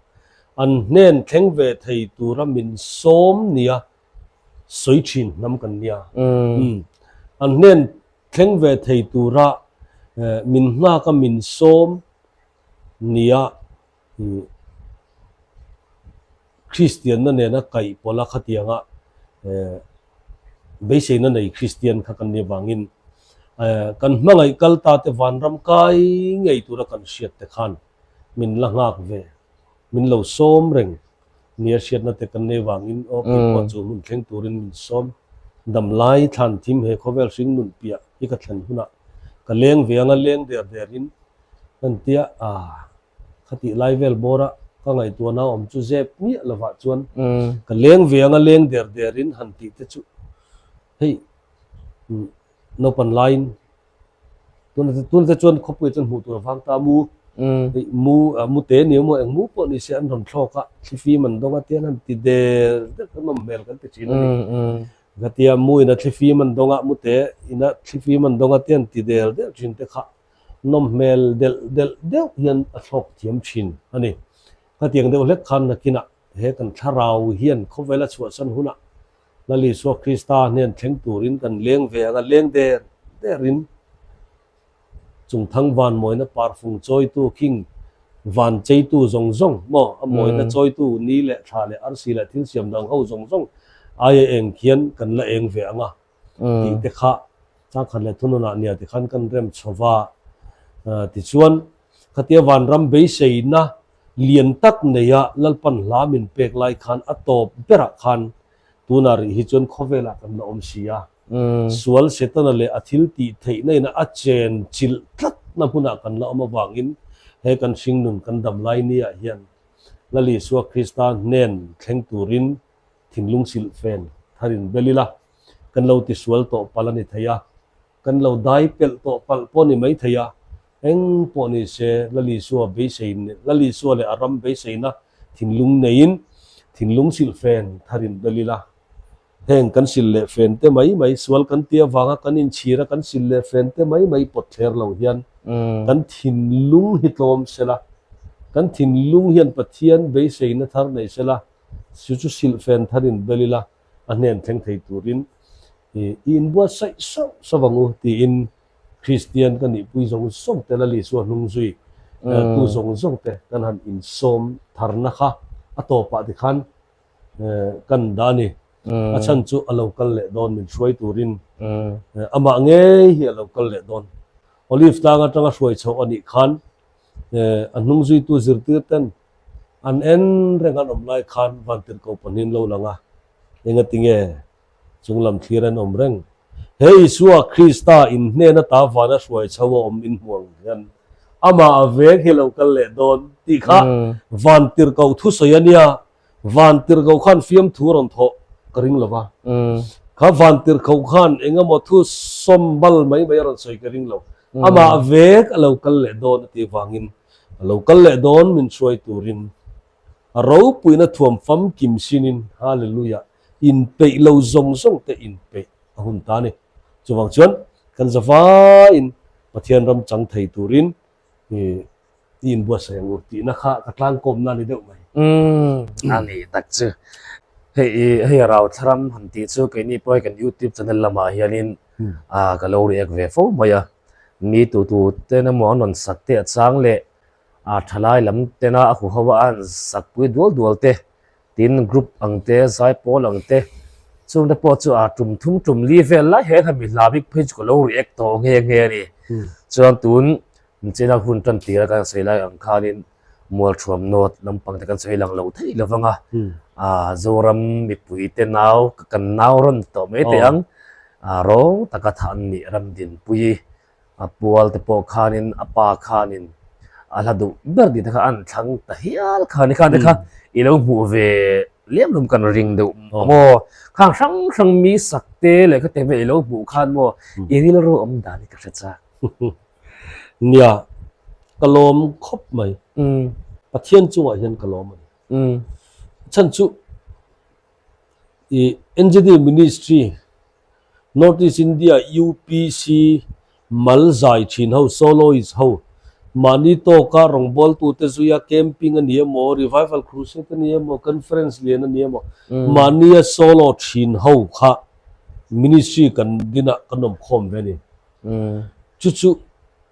an hnen thleng ve thei tura min sawm nia sawi thin hnam kan nia. An hnen thleng ve thei tura min nghak a min sawm nia Kristianna nena kaih pawlh a khatianga beiseina nei Kristian kha kan nih avangin kan hmangaih kal ta te vanram kai ngei tura kan hriat te khan min la nghak ve, min lo sawm reng. Nia hriatna te kan nei vangin aw kei pawh chu hmun thleng turin min sawm. Dam lai thlan thim he khawvel hring nun piah hi ka thlen hunah ka leng ve anga leng der derin kan tia a khatih lai vel bawra ka ngaihtuahna awm chu zep miah lovah chuan ka leng ve anga leng der derin han tih te chu hei naupan laiin Tuna te chuan khawpuiah chuan hmuh tur a vang ta a, mu mu mu te ni emaw eng mu pawh ni se an rawn thlawk a, thlifim an dawng a tian an ti der der kan awm hmel kan ti thin a ni. Khatia mu ina thlifim an dawng a, mu te ina thlifim an dawng a tian ti der der thin te kha nawm hmel delh delh deuh hian a thlawk thiam thin a ni. Khatiang deuh hlek khan nakinah he kan thlarau hian khawvel a chhuahsan hunah Lal Isua Krista hnen thleng turin kan leng ve ang a, leng der derin chungthang van mawina parfung chawitu khing van cheitu zawng zawng maw a mawina chawitu ni leh thla leh arsi leh thil siam dang ho zawng zawng aia eng khian kan la eng ve ang a tih te kha changkhat leh thununah nia tikhan kan rem chho va. Tichuan khatia vanram beiseina lian tak neia Lalpan hla min pek lai khan a tawp berah khan tunah rih hi chuan khawvelah kan la awm si a. Sual Setana leh a thil tih theihna ina a chen chilh tlatna hmunah kan la awm avangin he kan hringnun kan dam lai niah hian Lal Isua Krista hnen thleng turin thinlung silhfen tharin bel ila kan lo tisual tawh palh a ni thei a. Kan lo dai pelh tawh palh pawh ni mai thei a, eng pawh ni se Lal Isua beisei Lal Isua leh a ram beiseina thinlung neiin thinlung silhfen tharin bel ila. Heng kan sil leh fen te mai mai sual kan ti avanga kan inchhira kan sil leh fen te mai mai pawt thler lo hian kan thinlung hi tlawm sela, kan thinlung hian Pathian beiseina thar nei sela, chu chu silhfen tharin bel ila. a hnen thleng thei turin i inbuatsaih sauh sauh ang u tiin Kristian ka nihpui zawng zawng te Lal Isua hnung zui tu zawng zawng te kan han insawm tharna kha a tawpah tikhan kan dah a ni. A chhan chu a lo kal leh dawn min hruai turin amah ngei hi a lo kal leh dawn. Olive tlang atanga hruai chhoh a nih khan a hnung zuitu zirtir ten An en reng an awm lai khan Vantirhkoh pahnihin lo lang a, engati nge chung lam thlir an awm reng? He Isua Krista in hnen ata vana hruai chho a awm in hmu ang hian amah a veng hi lo kal leh dawn tih kha Vantirhkoh thusawi a nia, Vantirhkoh khan fiamthu a rawn thawh ka ring lo va, kha Vantirhkoh khan engemaw thu sawm bal mai mai a rawn sawi ka ring lo, amah vek a lo kal leh dawn a tih vangin A lo kal leh dawn min hruai turin a ropuina thuam famkim sinin Hallelujah inpeih lo zawng zawng te inpeih a hun ta a ni. Chuvang chuan kan zavaiin Pathian ram chang thei turin i inbuatsaih ang u tihna kha ka tlangkawmna a ni deuh mai. Umm a ni tak chu. Hei i hei a rau thlaram han tih chu keini pawh hei kan youtube channel lamah hianin ka lo react ve fo mai a. Mi tu tu ten emaw an rawn sak te a chang leh a thalai lam tena a huho a an sak pui dual dual te tin group ang te zaipawl ang te chungte pawh chu a tum thum tum li vel lai hian hemi hla bik phei chu ka lo react tawh nghe nghe a ni. Chuan tun china hun tan tira kan sawi lai ang khanin Mualthuam North lampang te kan sawi lang lo thei lo vang a, ah Zoram mipui te nau kan nau rawn tawh mai teh ang, ah rawng taka thah an nih Ramdinpuii a pual te pawh khanin a pa khanin a hla duh ber tih te kha an thlang ta hial kha ni khan te kha i lo hmuh ve lem lum kan ring deuh maw khang hrang hrang mi sak te leh kha te ve i lo hmuh khan maw i rilru awm dan hi ka hre chak. Nia, ka lawm khawp mai. Pathian chungah hian ka lawm a ni. Chhan chu i NGD Ministry, North East India UPC mal zai thin ho, soloist ho, mahni tawka rawngbawltute zuia camping a ni emaw, revival crusade a ni emaw, conference lian a ni emaw, mahnia solo thin ho kha ministry kan dinah kan awm khawm ve a ni. Chu chu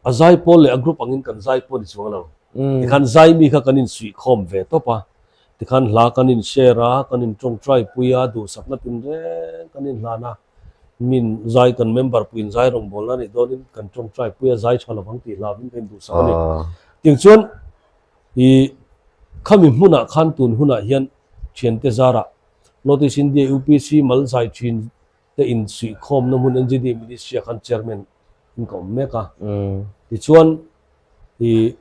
a zai pawl leh a group angin kan zai pawh a ni chuang lo. Tikhan zai mi kha kan insuihkhawm ve tawp a, tikhan hla kan in share a, kan in tawngtai pui a, duhsakna tinreng kan in hlan a, min zai kan member puiin zai rawngbawlna a nih dawnin kan tawngtai pui a, zai tha lovang tih hlauhin kan induhsak a ni. Tiang chuan i khami hmunah khan tun hunah hian thiante zarah North East India UPC mal zai thin te insuihkhawmna hmun NGD Ministry ah khan chairman in ka awm mek a. Tichuan i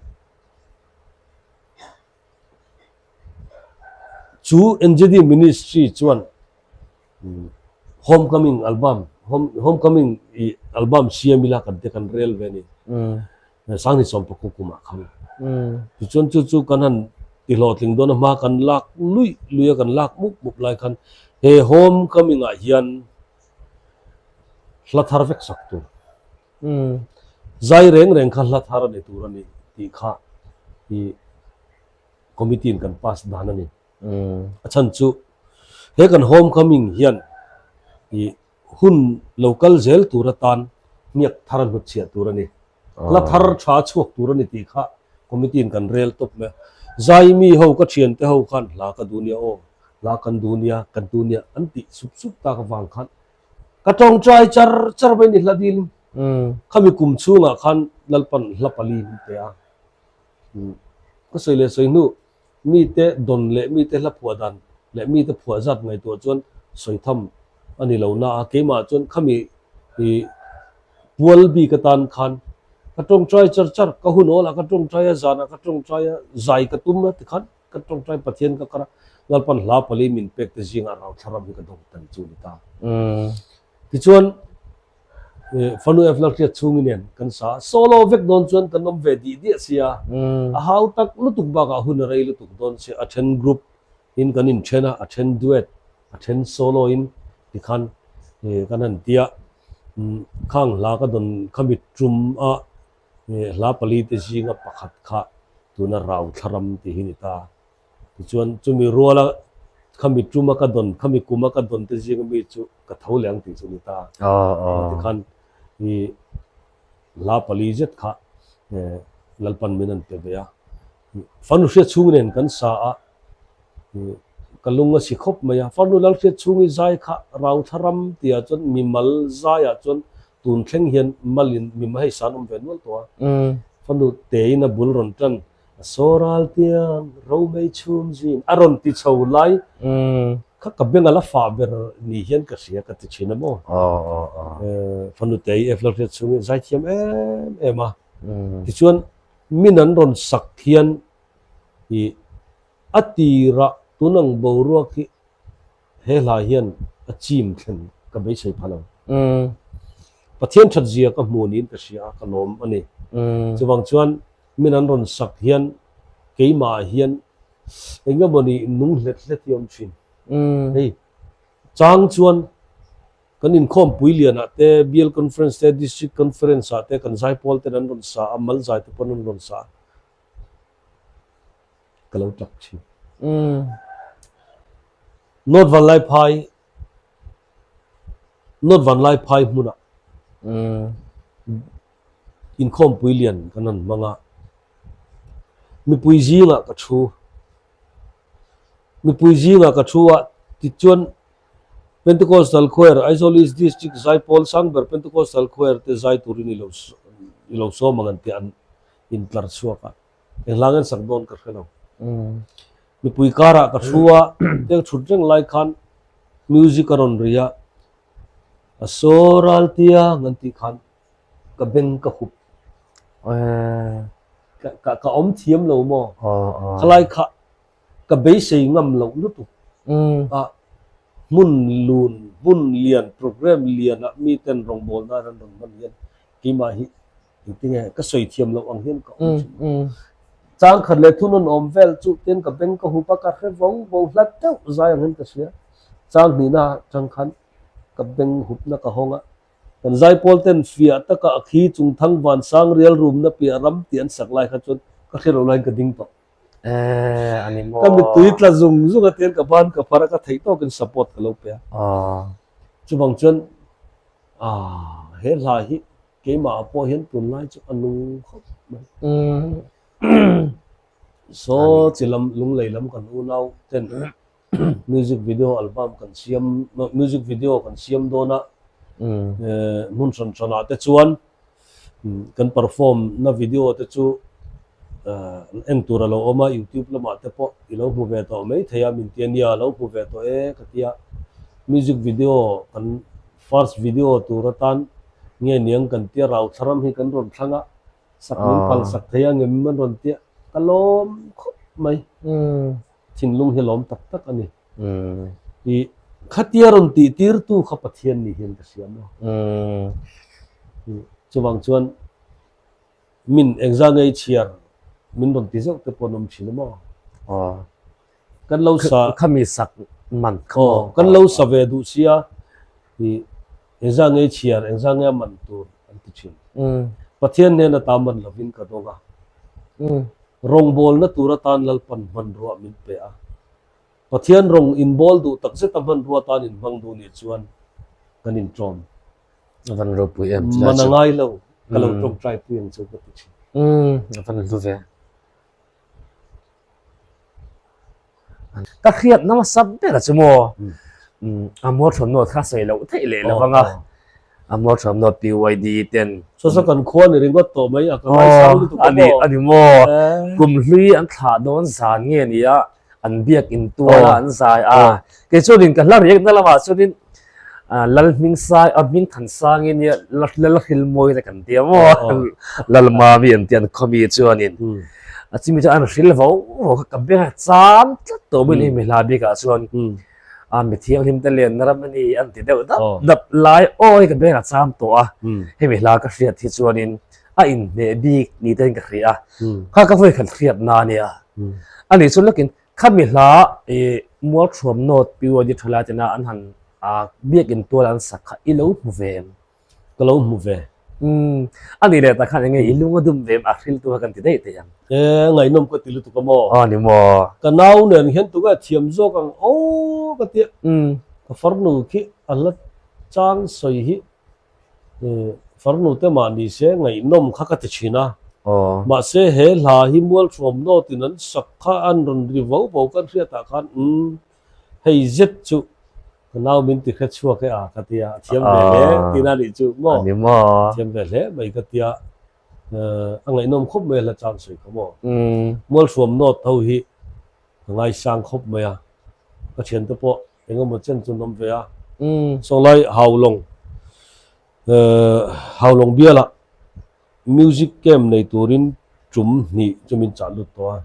chu NGD Ministry chuan Homecoming album Homecoming i album siam ila kan te kan rel ve a ni. Sangni sawmpakhu kumah khan. Tichuan chu chu kan han ti hlawhtling dawn a hma kan lak luih luih a kan lak mup mup lai khan he home coming ah hian hla thar vek sak tur. Zai reng reng kha hla thar a ni tur a ni tih kha i committee in kan pass dan a ni. A chhan chu he kan home coming hian i hun lo kal zel tur atan hniak thar a hnutchhiah tur a ni. Hla thar tha chhuak tur a ni tih kha committee in kan rel tawp mai a. Zai mi ho ka thiante ho khan hla ka duh nia aw, hla kan duh nia, kan duh nia an tih sup sup tak avang khan ka tawngtai char char mai ni hla dil khami kum chhungah khan Lalpan hla pali min pe a. Ka sawi leh sawi hnu Mite dawn leh mite hla phuah dan leh mite phuah zat ngaihtuah chuan sawi tham a ni lo na a, keimah chuan khami i pual bik atan khan ka tawngtai char char, ka hun awlah ka tawngtai a, zanah ka tawngtai a, zai ka tum a tikhan ka tawngtai Pathian ka kar a, Lalpan hla pali min pek te zingah rauthla ram hi ka dawng ta ni chu a ni ta. Tichuan Fanu F Lalhriat chhungi nen kan sa a, solo vek dawn chuan kan awm ve dih diah sia, a hau tak lutuk bakah hun a rei lutuk dawn sia, a then group in kan inthen a, a then duet, a then solo in tikhan kan han tia, khang hla ka dawn khami tum a hla pali te zinga pakhat kha tuna Rauthla ram tih hi ni ta. Tichuan chumi ruala khami tuma ka dawn, khami kuma ka dawn te zinga mi chu ka tho leh ang tih chu a ni ta. Tikhan i hla pali zet kha Lalpan min an pe ve a. Fanu hriat chhung nen kan sa a, ka lung a si khawp mai a. Fanu lal hriat chhung i zai kha Rauthla ram tihah chuan mimal zaiah chuan tun thleng hian malin mima hei san awm ve nual tawh a. Fanu tein a bul rawn tan A sawral tiang romei chhum zin a rawn ti chho lai kha ka beng a la fah ber ni hian ka hria ka ti thin a maw. Fanu te i F Lalhriat chhungin zaithiam em em a. Tichuan min an rawn sak hian i a tirah tunang boruak hi He hla hian a chim thlen ka beisei pha lo. Pathian that zia ka hmu niin ka hria a, ka lawm a ni. Chuvang chuan min an rawn sak hian keimah ah hian eng emaw ni nung hlet hlet hi a awm thin. Hei chang chuan kan inkhawmpui lianah te, Bial Conference te, District Conference ah te kan zaipawl ten an rawn sa a, mal zai te pawn an rawn sa a. Ka lo tap thin. North Vanlaiphai North Vanlaiphai hmunah. Inkhawmpui lian kan han hmang a, mipui zingah ka thu. Mipui zingah ka thu a, tichuan Pentecostal Choir, Aizawl East District Zaipawl Sangber Pentecostal Choir te zai turin i lo i lo sawm ang an tih an intlar chhuak a, eng hlang en sak dawn ka hre lo. Mipui karah ka thu a, teng thut reng lai khan music a rawn ri a, a saw ral tiang an tih khan ka beng ka hup. Ka ka ka awm thiam lo maw? Khalai kha ka beisei ngam loh lutuk a, hmun lun, hmun lian, program lian ah mi ten rawngbawlna an rawn hman hian keimah hi engtinge ka sawi thiam loh ang hian ka awm thin a. Chang khat leh thunawn awm vel chu tin ka beng ka hup a, ka hre vo vo hlat deuh zai ang hian ka hria. Chang hnihna atang khan ka beng hupna ka hawng a, Kan zaipawl ten fiah taka a khi chung thang van sang rial rumna piah ram tih an sak lai kha chuan ka hre lo laiin ka ding tawh. Eh, a ni maw? Ka mittui tla zung zung a tian ka ban ka phar a, ka theih tawkin support ka lo pe a. Chuvang chuan ah he hla hi keimah ah pawh hian tunlai chu a nung khawp mai. Saw chi lam lunglei lam kan unau ten Music video album kan siam music video kan siam dawn a hmun hran hran ah te chuan kan perform na video te chu en tur a lo awm a youtube lamah te pawh i lo hmu ve tawh mai thei a min ti a nia lo hmu ve tawh e ka ti a music video kan first video tur atan nge niang kan tia rau thla ram hi kan rawn thlang a sak min phal sak thei a ngem an rawn tia ka lawm khawp mai. Thinlung hi lawm tak tak a ni. I khatia rawn tih tirtu kha Pathian ni hian ka hria maw? Chuvang chuan min engzah ngei chhiar min rawn ti zeuh te pawh an awm thin a maw? Kan lo sa Khami sak man kha maw? Kan lo sa ve duh sia i engzah ngei chhiar engzah ngei a man tur an ti thin. Pathian hnena ta man lovin ka dawng a. Rawngbawlna tur atan Lalpan hmanrua min pe a. Pathian rawng inbawl duh tak zeta hmanrua atan inhmang duh nih chuan kan inṭawm. A van ropui em chulai chu. Man a ngai lo, ka lo ṭawngṭai pui ang chu ka ti ṭhin. Umm, a van hlu ve. Ka hriat nasa ber a chu maw? A mualthuamnaw kha sawi loh theih leh lo vang a. A mualthuamnaw PYD ten. Saw saw kan khua ni ringawt tawh mai a ka ngaisang lutuk a maw? A ni maw? Kum hlui an thlah dawn zan nge ni a, an biak in tual a an zai a. Kei chuanin ka hla riakna lamah chuanin Lalhmingsai a hming Thansangin nia Lalhrilmawi te kan ti a maw? Lalmami an ti an khawmi chuanin a chimi chu an hril vo vo kha ka beng a cham tlat tawh mai ni mi hla bikah chuan a mi thianghlim te lenna ram a ni an ti deuh dap dap lai aw hi ka beng a cham tawh a hemi hla ka hriat hi chuanin a inhneh bik ni ten ka hria a kha ka vawi khat hriat na a nia ani chu lakin Khami hla i Mualthuam North PYD thalai tena an han biakin tual an sak kha i lo hmu ve em? Ka lo hmu ve. Umm, a nih leh tak khan enge i lung a dum ve em a hriltu kha kan ti daih thei ang. E, ngaihnawm ka ti lutuk a maw? Aw ni maw? Ka nau nen hian tunge thiam zawk ang aw ka tia. Umm. Ka farnu khi a hla chang sawi hi Farnu te mah ni se ngaihnawm kha ka ti thin a. Mahse he hla hi Mualthuam nawtin an sak kha an rawn ri vo vo kan hriatah khan umm hei zet chu ka nau min ti hre chhuak e a ka ti a, a thiam ve hle tihna a nih chu maw? A thiam ve hle mai ka ti a, a ngaihnawm khawp mai a hla chang sawi kha maw? Mualthuam nawt ho hi ka ngaisang khawp mai a, ka thiante pawh eng emaw chen chu an awm ve a. Sawnglai Haulawng Haulawng bialah music camp nei turin tum hnih chu min chah lut tawh a.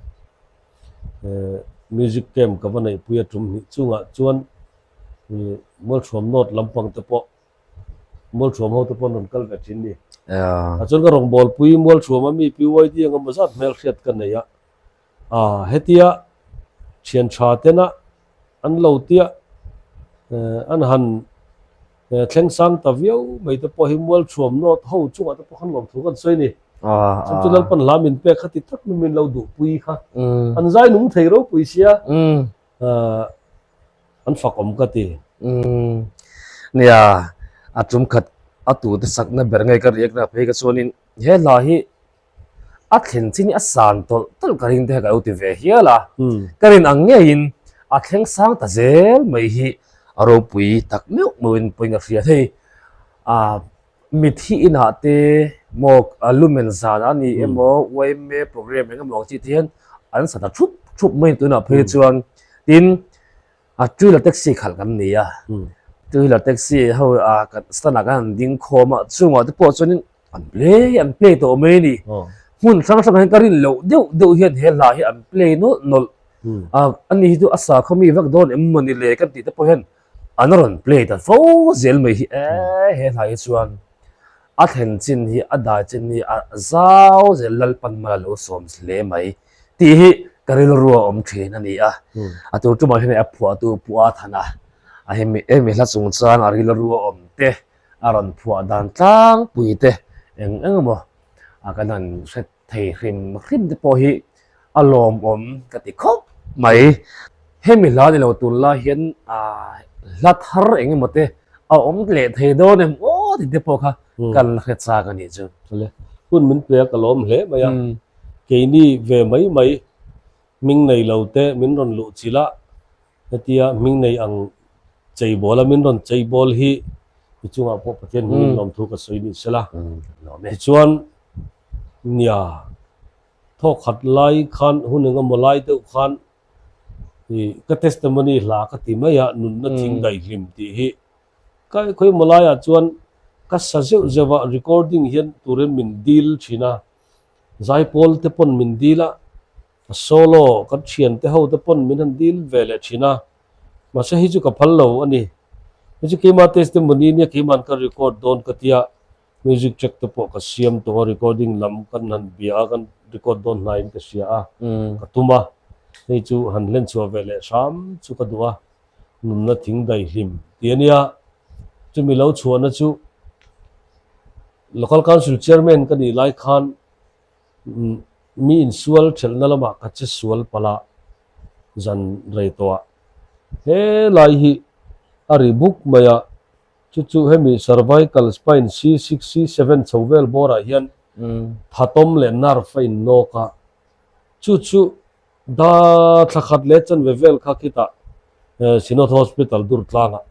Music camp ka va neihpui a tum hnih chungah chuan Mualthuam North lampang te pawh Mualthuam ho te pawh an rawn kal ve thin ni. A chuan ka rawngbawlpui Mualthuam a mi PYD eng emaw zat hmelhriat ka nei a. A hetia thian tha tena an lo tia an han thleng sang ta viau mai te pawh hi Mualthuam North ho chungah te pawh khan lawmthu kan sawi a ni. Chhan chu Lalpan hla min pek kha ti tak min lo duhpui kha an zai nung thei ropui sia. An fak awm ka ti. Nia, a tum khat. A tute sakna ber nge ka riakna phei ka chuanin he hla hi a thlen chin hi a san tawlh tawlh ka ring te kha ka lo ti ve hial a. Ka rin ang ngeiin a thleng sang ta zel mai hi a ropui tak meuh meuhin pawhin ka hria thei. Ah mithi inah te maw lumen zan a ni emaw yma program eng emaw ang chi te hian an sa ta thup thup mai tunah phei chuan tin A two wheeler taxi khalh kan ni a, two wheeler taxi ho ah kan stand ah kan han ding khawm a, chungah te pawh chuanin an play an play tawh mai a ni. Hmun hrang hrangah hian ka rin loh deuh deuh hian he hla hi an play nawlh nawlh. Ani hi chu a sakhaw mi vak dawn em mawni le kan tih te pawh hian an rawn play ta fo zel mai hi e he hla hi chuan a thlen chin hi a dai chin hi a zau zel Lalpan mal a lo sawm hle mai. Tih hi ka rilru a awm thin a ni a. A tur tumah hian a phuahtu Pu A Thana a hemi hemi hla chungchang a rilru a awm te, a rawn phuah dan tlangpui te eng eng emaw a kan han hre thei hrim hrim te pawh hi a lawmawm ka ti khawp mai. Hemi hla ni lo tunlai hian hla thar eng emaw te a awm leh thei dawn em aw tih te pawh kha kan la hre chak a nih chu. Hun min pe a ka lawm hle mai a. Keini ve mai mai hming nei lo te min rawn luh chilh a, hetia hming nei ang cheibawl a min rawn cheibawl hi i chungah pawh Pathian hmingin lawmthu ka sawi ni sela. Tichuan nia thawkhat lai khan hun engemaw lai deuh khan i ka testimony hla ka ti mai a, nunna thing daihlim tih hi Ka khawimaw laiah chuan ka sa zeuh zeuh a, recording hian turin min dil thin a, zaipawl te pawn min dil a, solo kan thian te ho te pawn min han dil ve leh thin a, mahse hei chu ka phal lo a ni. Hei chu keimah testimony nia keima'n ka record dawn ka tia, music track te pawh ka siam tawh a, recording lam kan han bia a, kan record dawn hnaiin ka hria a, ka tum a, hei chu han hlen chhuah ve leh hram chu ka duh a. Nunna thing daihlim tih a nia. Chumi lo chhuahna chu Local Council Chairman ka nih lai khan mi insual thelhna lamah ka che sual palh a, zan rei tawh a. He lai hi a ri buk mai a, chu chu hemi cervical spine C6, C7 chho vel bawrah hian thatawm leh nerve a innawk a, chu chu Da thla khat leh chanve vel kha khitah Synod Hospital dur tlangah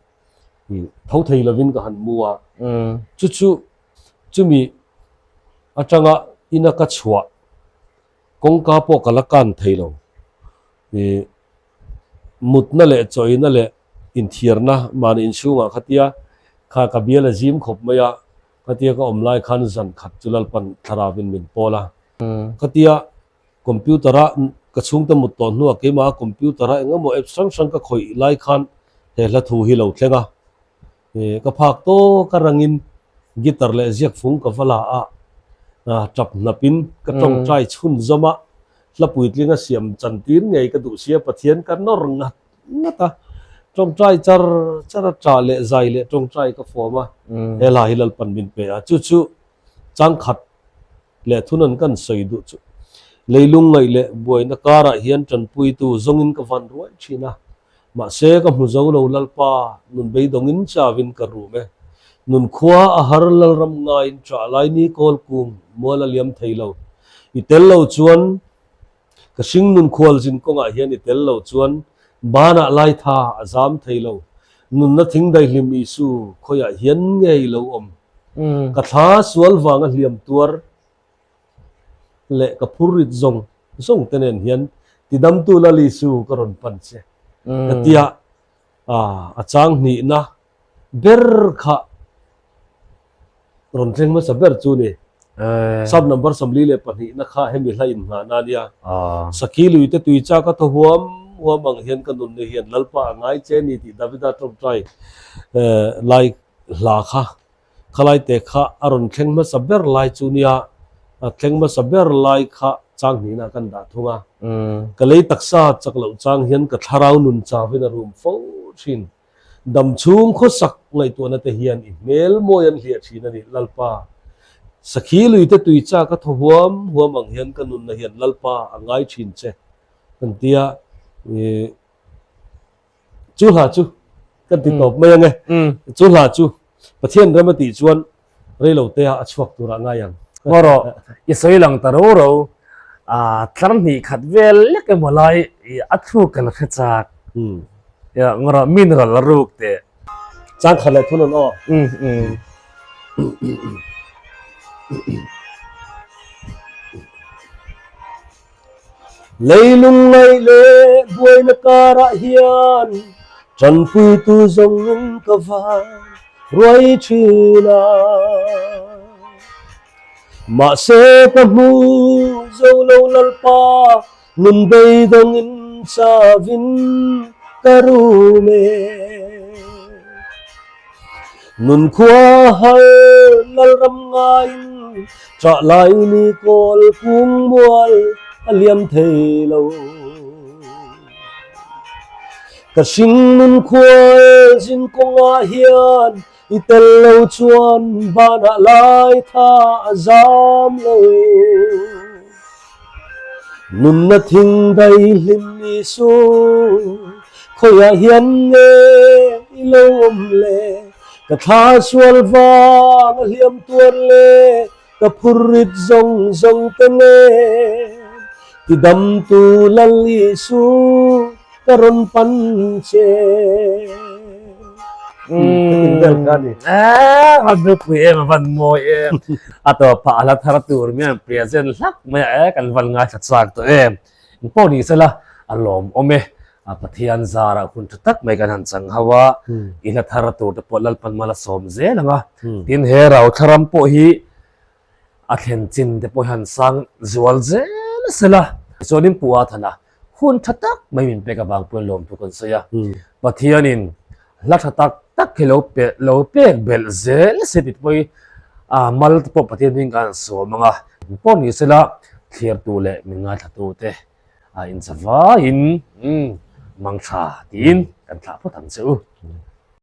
tho thei lovin ka han mu a. Chu chu chumi atanga ina ka chhuah kawngka pawh ka la kan thei lo. Mutna leh chawina leh inthiarna mahni inchhungah khatia kha ka bial a zim khawp mai a, khatia ka awm lai khan zan khat chu Lalpan thlarauin min pawl a. Khatia Computer a ka chhungte mut tawh hnuah keimah a computer a engemaw apps hrang hrang ka khawih lai khan he hla thu hi lo thleng a. Ih ka phak tawk a rangin guitar leh ziak fung ka va la a, tap hnapin ka tawngtai chhun zawm a, hla puitling a siam chantir ngei ka duh sia Pathian ka nawr ngat ngat a, tawngtai char char a tah leh zai leh tawngtai ka fawm a, he hla hi Lalpan min pe a, chu chu changkhat leh thunan kan sawi duh chu leilung ngaih leh buaina karah hian tanpuitu zawngin ka van ruai thin a, mahse ka hmu zo lo Lalpa nun beidawngin chauhin ka rum e. Nun khua a har Lalram ngaiin ṭah lai ni kawl kung mual a liam thei lo. I tel lo chuan ka hring nun khual zin kawngah hian i tel lo chuan banah lai tha a zam thei lo. Nunna thing daihlim Isu khawiah hian nge i lo awm? Ka thla sual vanga hliam tuar leh ka phur rit zawng zawng te nen hian tidamtu Lal Isu ka rawn pan che ka tia a chang hnihna ber kha rawn thleng hmasa ber chu ni. Sub number 42 na kha hemi hla inngahna a nia. Sakhi lui te tui chak a thaw huam huam ang hian ka nunna hian Lalpa a ngai che ni tih Davida tawngtai lai hla kha khalai te kha a rawn thleng hmasa ber lai chu nia. A thleng hmasa ber lai kha chang hnihna kan dah thung a. Ka lei taksa chak loh chang hian ka thlarau nun chauhin a rum fo thin. Dam chhung khawsak ngaihtuahna te hian i hmel mawi an hliah thin a ni, Lalpa. Sakhi lui te tui chak a thaw huam huam ang hian ka nunna hian Lalpa a ngai thin che kan ti a, i chu hla chu kan ti tawp mai ang e. Chu hla chu Pathian rem a tih chuan. Reilo te ah a chhuak tur ah ngai ang. Maw rawh, i sawi lang ta ro ro. Tlar hnih khat vel lek emaw lai a thluk kan hre chak. Ngaw rawh, mineral a ruk teh. Chang khat leh thun an aw. Leilung ngaih leh buaina karah hian tanpuitu zawngin ka van ruai thin a. Mahse ka hmu zo lo Lalpa nun beidawngin chavin ka rum e. Nun khua har Lalram ngaiin ṭah lai ni kawl kung mual a liam thei lo. Ka hring nun khua zin kawngah hian i tel lo chuan banah lai tha a zam lo. Nunna thing daihlim ni su, khawiah hian nge i lo awm le? Ka thla sual vang a hliam tuar le, ka phur rit zawng zawng te nen. Tidamtu Lal Isu ka rawn pan che. Van ropui em a van mawi em a tawpah a la thar tur mian present hlak mai a e kan van ngaithla chak tawh em engpawh ni sela a lawmawm e a Pathian zarah hun tha tak mai kan han chang ho a i hla thar tur te pawh Lalpan mal a sawm zel ang a tin he rauthla ram pawh hi A thlen chin te pawh hian sang zual zel a sel a. Tichuanin Pu Athana hun tha tak mai min pek avang pawhin lawmthu kan sawi a. Pathianin hla tha tak tak hi lo pe lo pek belh zel se tih pawh hi a mal te pawh Pathian hming khan an sawm ang a. Pawh ni sela thliartu leh min ngaithlatu te a inzavaiin mang tha tiin kan thlah phawt ang che u.